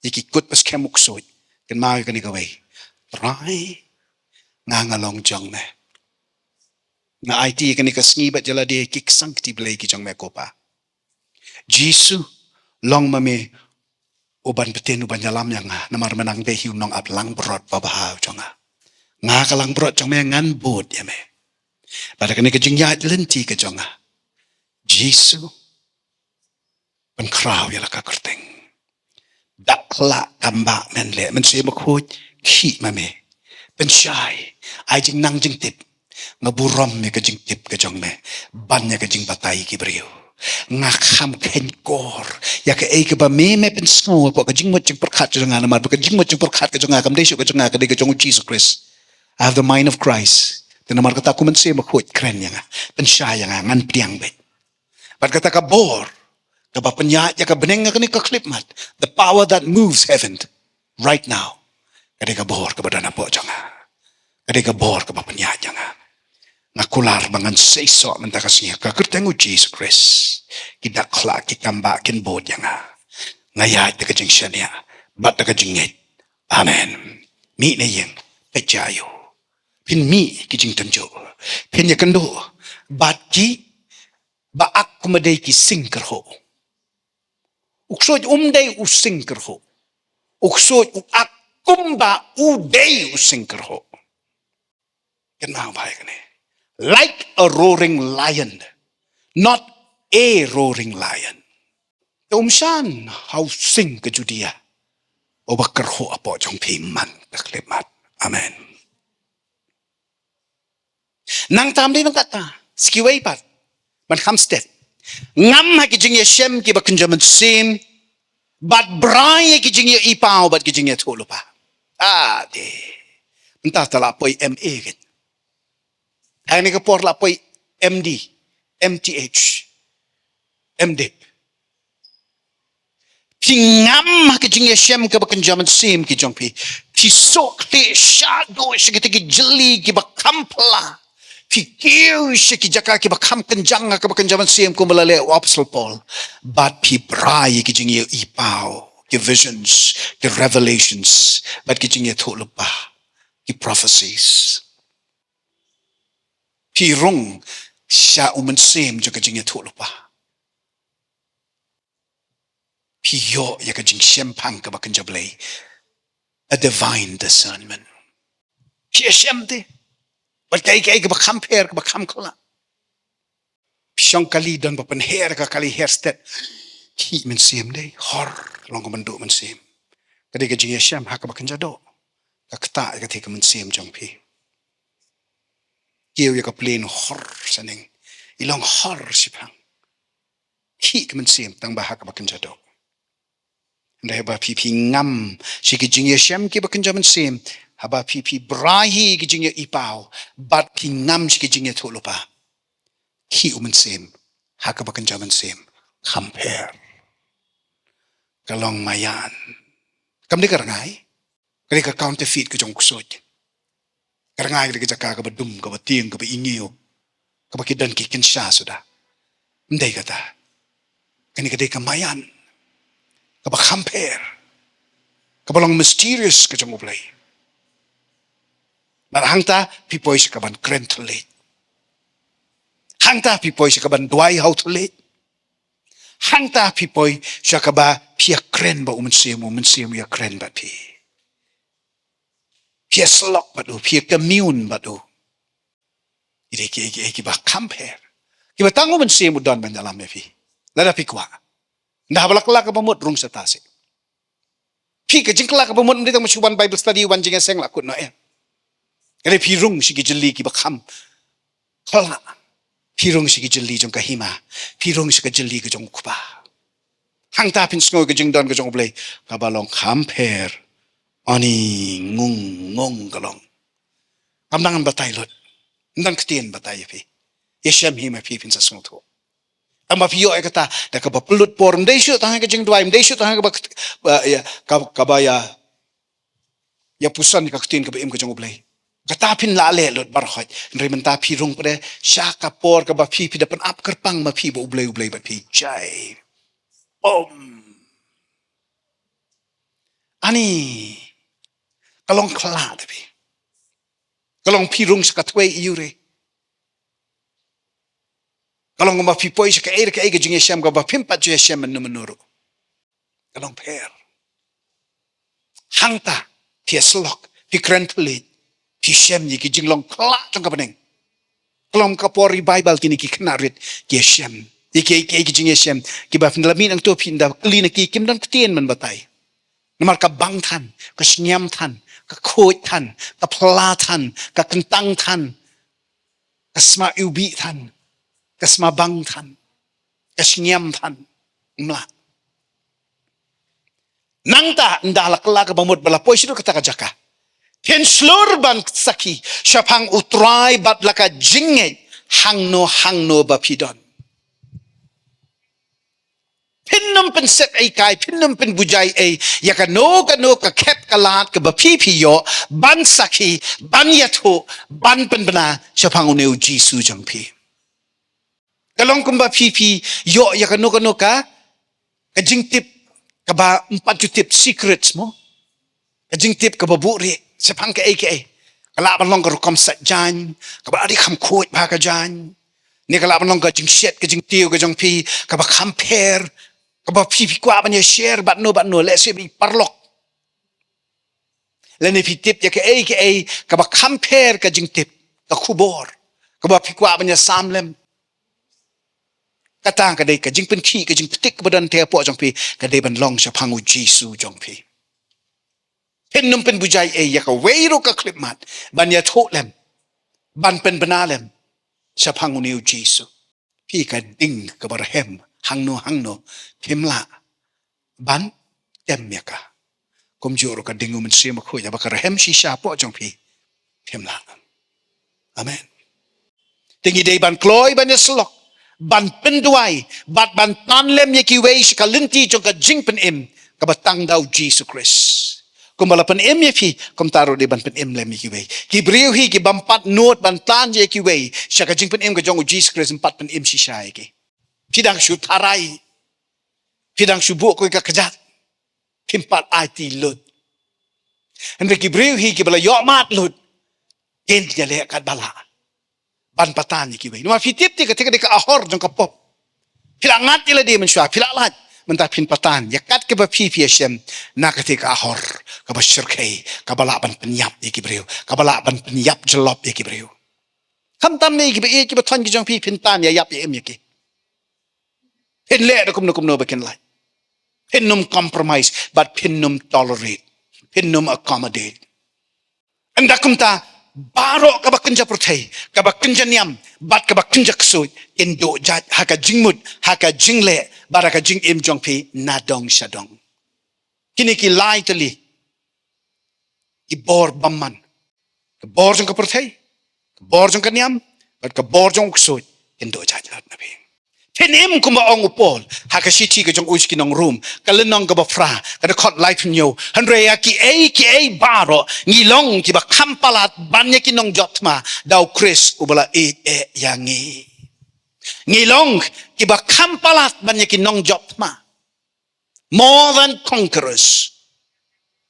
ïa ki kut ba skhem u ksuid, kynmaw ïa kane kawei: Trai, nga nga long jong me. Nga aiti ïa kane ka sngi bad ïa lade ki ksang kti blei ki jong me ko Pa. Jisu, long ma me uban btin, uban ïalam ïa nga, namar me nang dei hi u nongap langbrot babha u jong nga. Nga ka langbrot jong me, ngan bud ïa me. Bad da kane ka jingïaid lynti ka jong nga, Jisu, pynkhraw ïa la ka kyrteng. Dak khlak, kam bah men leh, Mynsiem Bakhuid, khih ma me. Pynshai, ai jingnang jingtip. Nga burom ïa ka jingtip ka jong me ban ïa ka jingbatai ki briew. Nga kham kheiñ kor ïa kaei kaba me, me pynsngew hapoh ka jingmut jingpyrkhat jong nga, namar ba ka jingmut jingpyrkhat ka jong nga kam dei shuh ka jong nga, ka dei ka jong u Jisu Khrist. I have the mind of Christ. Te namar kata ko Mynsiem Bakhuid, kren ïa nga, pynshai ïa nga, ngan pdiang beit. Bad kata ka bor kaba pynïaid ïa ka bneng ha kane ka khyllipmat, the power that moves heaven right now, ka dei ka bor kaba don hapoh jong nga. Ka dei ka bor kaba pynïaid ïa nga. Nga kular ba ngan seisoh mynta ka sngi ha ka kyrteng u Jisu Khrist. Ki dak khlak, ki kam bah kin bud ïa nga. Nga ïaid da ka jingshaniah bad da ka jingngeit. Amen. Mih na ïing, peit jia ïa u. Phin mih ki jingtynjuh, phin ïakynduh bad ki ba ak kumba dei ki sing kyrhuh. U ksuid um dei u sing kyrhuh. U ksuid u ak kumba u dei u sing kyrhuh. Kynmaw bha ïa kane. Like a roaring lion, not a roaring lion. Te um shah ha u sing ka Judia uba kyrhuh hapoh jong phi man ka khyllipmat. Amen. Nangta ym dei tang katta, sa kiwei pat, ban kham stet. Ngam ha ki jingïashem kiba kynja mynsiem, bad brai ïa ki jingïohi paw bad ki jingïathuhlypa. Ah, te mynta te la poi M A kein. Ha kane ka por la poi M D, M T H, M Div. Phi ngam ha ka jingïashem kaba kynja mynsiem ki jong phi. Phi suk, phi shah duh sha kita ki jylli kiba kham pla. Phi kiew sha ki jaka kiba kham kynjang ha kaba kynja mynsiem kumba la leh u Apostol Paul. Bad phi brai ïa ki jingïohi paw, ki visions, ki revelations, bad ki jingïathuhlypa, ki prophecies. Phi rung sha u mynsiem jong ka jingïathuhlypa. Phi ïoh ïa ka jingshemphang kaba kynja Blei. A divine discernment. Phi ïashem te. Bad kaei kaei kaba kham pher, kaba kham khlaiñ. Phi shong kali, don ba pynher ka kali, her stet. Khih mynsiem dei, hor, long ka mynduh mynsiem. Ka dei ka jingïashem ha kaba kynja doh. Ka ktah ïa ka thei ka mynsiem jong phi. Kiew ïa ka plane hor shaneng. I long hor shiphang. Khih ka mynsiem tang ba ha kaba kynja doh. Hynrei haba phi phi ngam sha ki jingïashem kiba kynja mynsiem, haba phi phi brai hi ki jingïohi paw, bad phi ngam sha ki jingïathuhlypa. Khih u mynsiem ha kaba kynja mynsiem kham pher. Ka long maïan. Kam dei ka rngai. Ka dei ka counterfeit ka jong u ksuid. Ka rngai ka dei ka jaka kaba dum, kaba tieng, kaba ingiew, kaba ki don ki kynsha suda. Ym dei kata. Kane ka dei ka maïan, kaba kham pher, kaba long mysterious ka jong U Blei. Bad hangta phi poi sha kaban kren thylliej. Hangta phi poi sha kaban duwai ha u thylliej. Hangta phi poi sha kaba phi ïakren bad u Mynsiem, u Mynsiem u ïakren bad phi. Phi ïasyllok bad u, phi ïa commune bad u. Ki dei ki, ki, kiba kham pher, kiba tang u Mynsiem u don ban ïalam ïa phi. Lada phi kwah. Ynda haba la kylla kaba mut, rung shata seh. Phi, ka jingkylla kaba mut ym dei tang ba shu wan Bible study, wan jingïaseng, la kut noh em. Ka dei phi rung sha ki jylli kiba kham khlaiñ. Phi rung sha ki jylli jong ka hima. Phi rung sha ka jylli ka jong u Kpa. Hangta phin sngew ka jingdon ka jong U Blei kaba long kham pher. Ani, ngung ngung ka long. Kam nang batai lut. Ym don ktien batai ïa phi. Ïashem hi ma phi, phin sa sngewthuh. Tang ba phi ïoh ïa kata da kaba pynlut por, ym dei shuh tang ha ka jingduwai, ym dei shuh tang ha kaba, ba, ïa, ka, kaba ïa, ïa puson ïa ka ktien kaba im ka jong U Blei. Kata phin lah leh lut baroh. Hynrei mynta phi rung pat de sha ka por kaba phi phi da pynap kyrpang ma phi bad U Blei, U Blei bad phi. Jai. Om. Ani. Ka long khlaiñ te phi. Ka long phi rung sha ka thwei iure. Ka long kumba phi poi sha kaei re kaei ka jingïashem kaba phim pat ju ïashem mynno mynno ruh. Ka long pher. Hangta phi ïasyllok, phi kren thylliej, phi shem ïa ki jinglong khlaiñ jong ka bneng. Ka long ka por revival, kine ki khynnah rit ki ïashem ïa ki, ki, ki jingïashem kiba phin da la mih nangto, phin da kylli na ki, kim don ktien ban batai. Namar ka bang than, ka shngiam than, ka khuid than, ka phylla than, ka kyntang than, ka sma iwbih than, ka sma bang than, ka shngiam than. Ym lah. Nangta ynda la kylla kaba mut ba la poi shaduh kata ka jaka, phin shlur ban sakhi shaphang U Trai bad la ka jingngeit hangno hangno ba phi don. Phin ym pynset ei kai, phin ym pynbujai ei ïa kano kano ka khep ka lad kaba phi phi ïoh ban sakhi, ban ïathuh, ban pynbna shaphang une U Jisu jong phi. Ka long kumba phi phi ïoh ïa kano kano ka, ka jingtip kaba ym pat ju tip, secrets mo. Ka jingtip kaba buhrieh shaphang kaei kaei. Ka lah ban long ka rukom sait jaiñ kaba la dei kham khuid bha ka jaiñ. Ne ka lah ban long ka jingshet, ka jingtiew ka jong phi kaba kham pher, kaba phi phi kwah ban ïa share bad no bad no, lehse bad i paralok. Lane phi tip ïa kaei kaei kaba kham pher ka jingtip, ka khubor kaba phi kwah ban ïa sam lem. Kata ka dei ka jingpynkhih, ka jingpyntik kaba don te hapoh jong phi, ka dei ban long shaphang U Jisu jong phi. Phin ym pynbujai ei ïa kawei ruh ka khyllipmat ban ïathuh lem, ban pynbna lem shaphang une U Jisu. Phi, ka ding kaba rhem hangno hangno phim lah ban tem ïa ka. Kumjuh ruh ka ding U Mynsiem Bakhuid, haba ka rhem shisha hapoh jong phi, phim lah. Amen. Te ngi dei ban kloi ban ïasyllok, ban pynduwai bad ban tan lem ïa kiwei sha ka lynti jong ka jingpynim kaba tang da U Jisu Khrist. Kumba la pynim ïa phi, kumta ruh dei ban pynim lem ïa kiwei. Ki briew hi ki bym pat nud ban tan ïa kiwei sha ka jingpynim ka jong U Jisu Khrist, ym pat pynim shisha ïa ki. Phi dang shu tharai, phi dang shu buh kawei ka kjat, phim pat aiti lut. Hynrei ki briew hi kiba la ïohmad lut, kin ïaleh katba lah ban patan ïa kiwei. Namar phi tip te, kata ka dei ka ahor jong ka pop. Phi la ngat ïa lade mynshuwa, phi la lait, mynta phin patan ïa kat kaba phi phi ïashem na kata ka ahor. kaba shyrkhei, kaba lah ban pynïap ïa ki briew, kaba lah ban pynïap jyllop ïa ki briew. Khamtam ne kiba ïeit kiba thoiñ ki jong phi, phin tan ïa ïap ïa im ïa ki. Phin leh da kumno kumno ba kin lait. Phin nym compromise, bad phin nym tolerate. Phin nym accommodate. Ynda kumta, baroh kaba kynja pyrthei, kaba kynja niam, bad kaba kynja ksuid, kin duh jait ha ka jingmut, ha ka jingleh, bad ha ka jingim jong phi nadong shadong. Kine ki lai tylli ki bor bymman. Ka bor jong ka pyrthei, ka bor jong ka niam, bad ka bor jong u ksuid, kin duh jait lut na phi. Phin im kumba ong u Paul ha ka shithi ka jong u sha ki nong Rom, ka lynnong kaba phra, ka dkhot laiphew hynñiew. Hynrei ïa kiei kiei baroh ngi long kiba kham palat ban ïa ki nongjop thma, da u Khrist uba la ïeit eh ïa ngi. Ngi long kiba kham palat ban ïa ki nongjop thma. More than conquerors.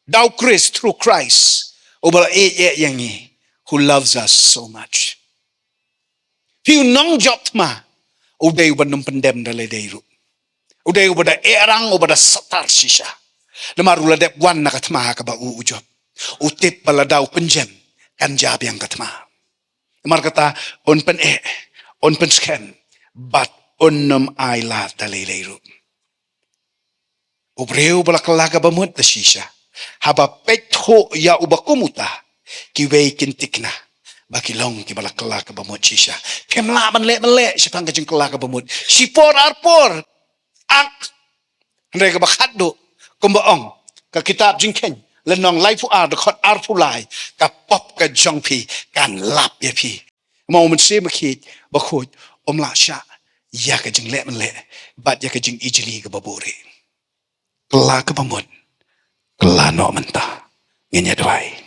Da u Khrist, through Christ, uba la ïeit eh ïa ngi, who loves us so much. Phi u nongjop thma, u dei uba nym pyndem da lei lei ruh. U dei uba da ïarang, uba da satar shisha. Namar u la dep wan na ka thma ha kaba u u jop. U tip ba lada u pynjem, kan jia biang ka thma. Namar kata, un pyneh, un pynskhem, bad un nym ailad da lei lei ruh. U briew ba la kylla kaba mut da shisha, haba peit thuh ïa uba kum uta, kiwei kin thikna ba ki long kiba la kylla kaba mut shisha. Phim lah ban leh ban leh shaphang ka jingkylla kaba mut. Shipor arpor, ak. Hynrei kaba khatduh, kumba ong ka kitab Jingkheiñ, lynnong laiphew ar, dkhot arphew lai, ka pop ka jong phi kan lap ïa phi. Mo, u Mynsiem Bakhuid, Bakhuid um lah shah ïa ka jingleh mynleh bad ïa ka jingijli kaba buhrieh. Kylla kaba mut, kylla noh mynta. Ngin ïa duwai.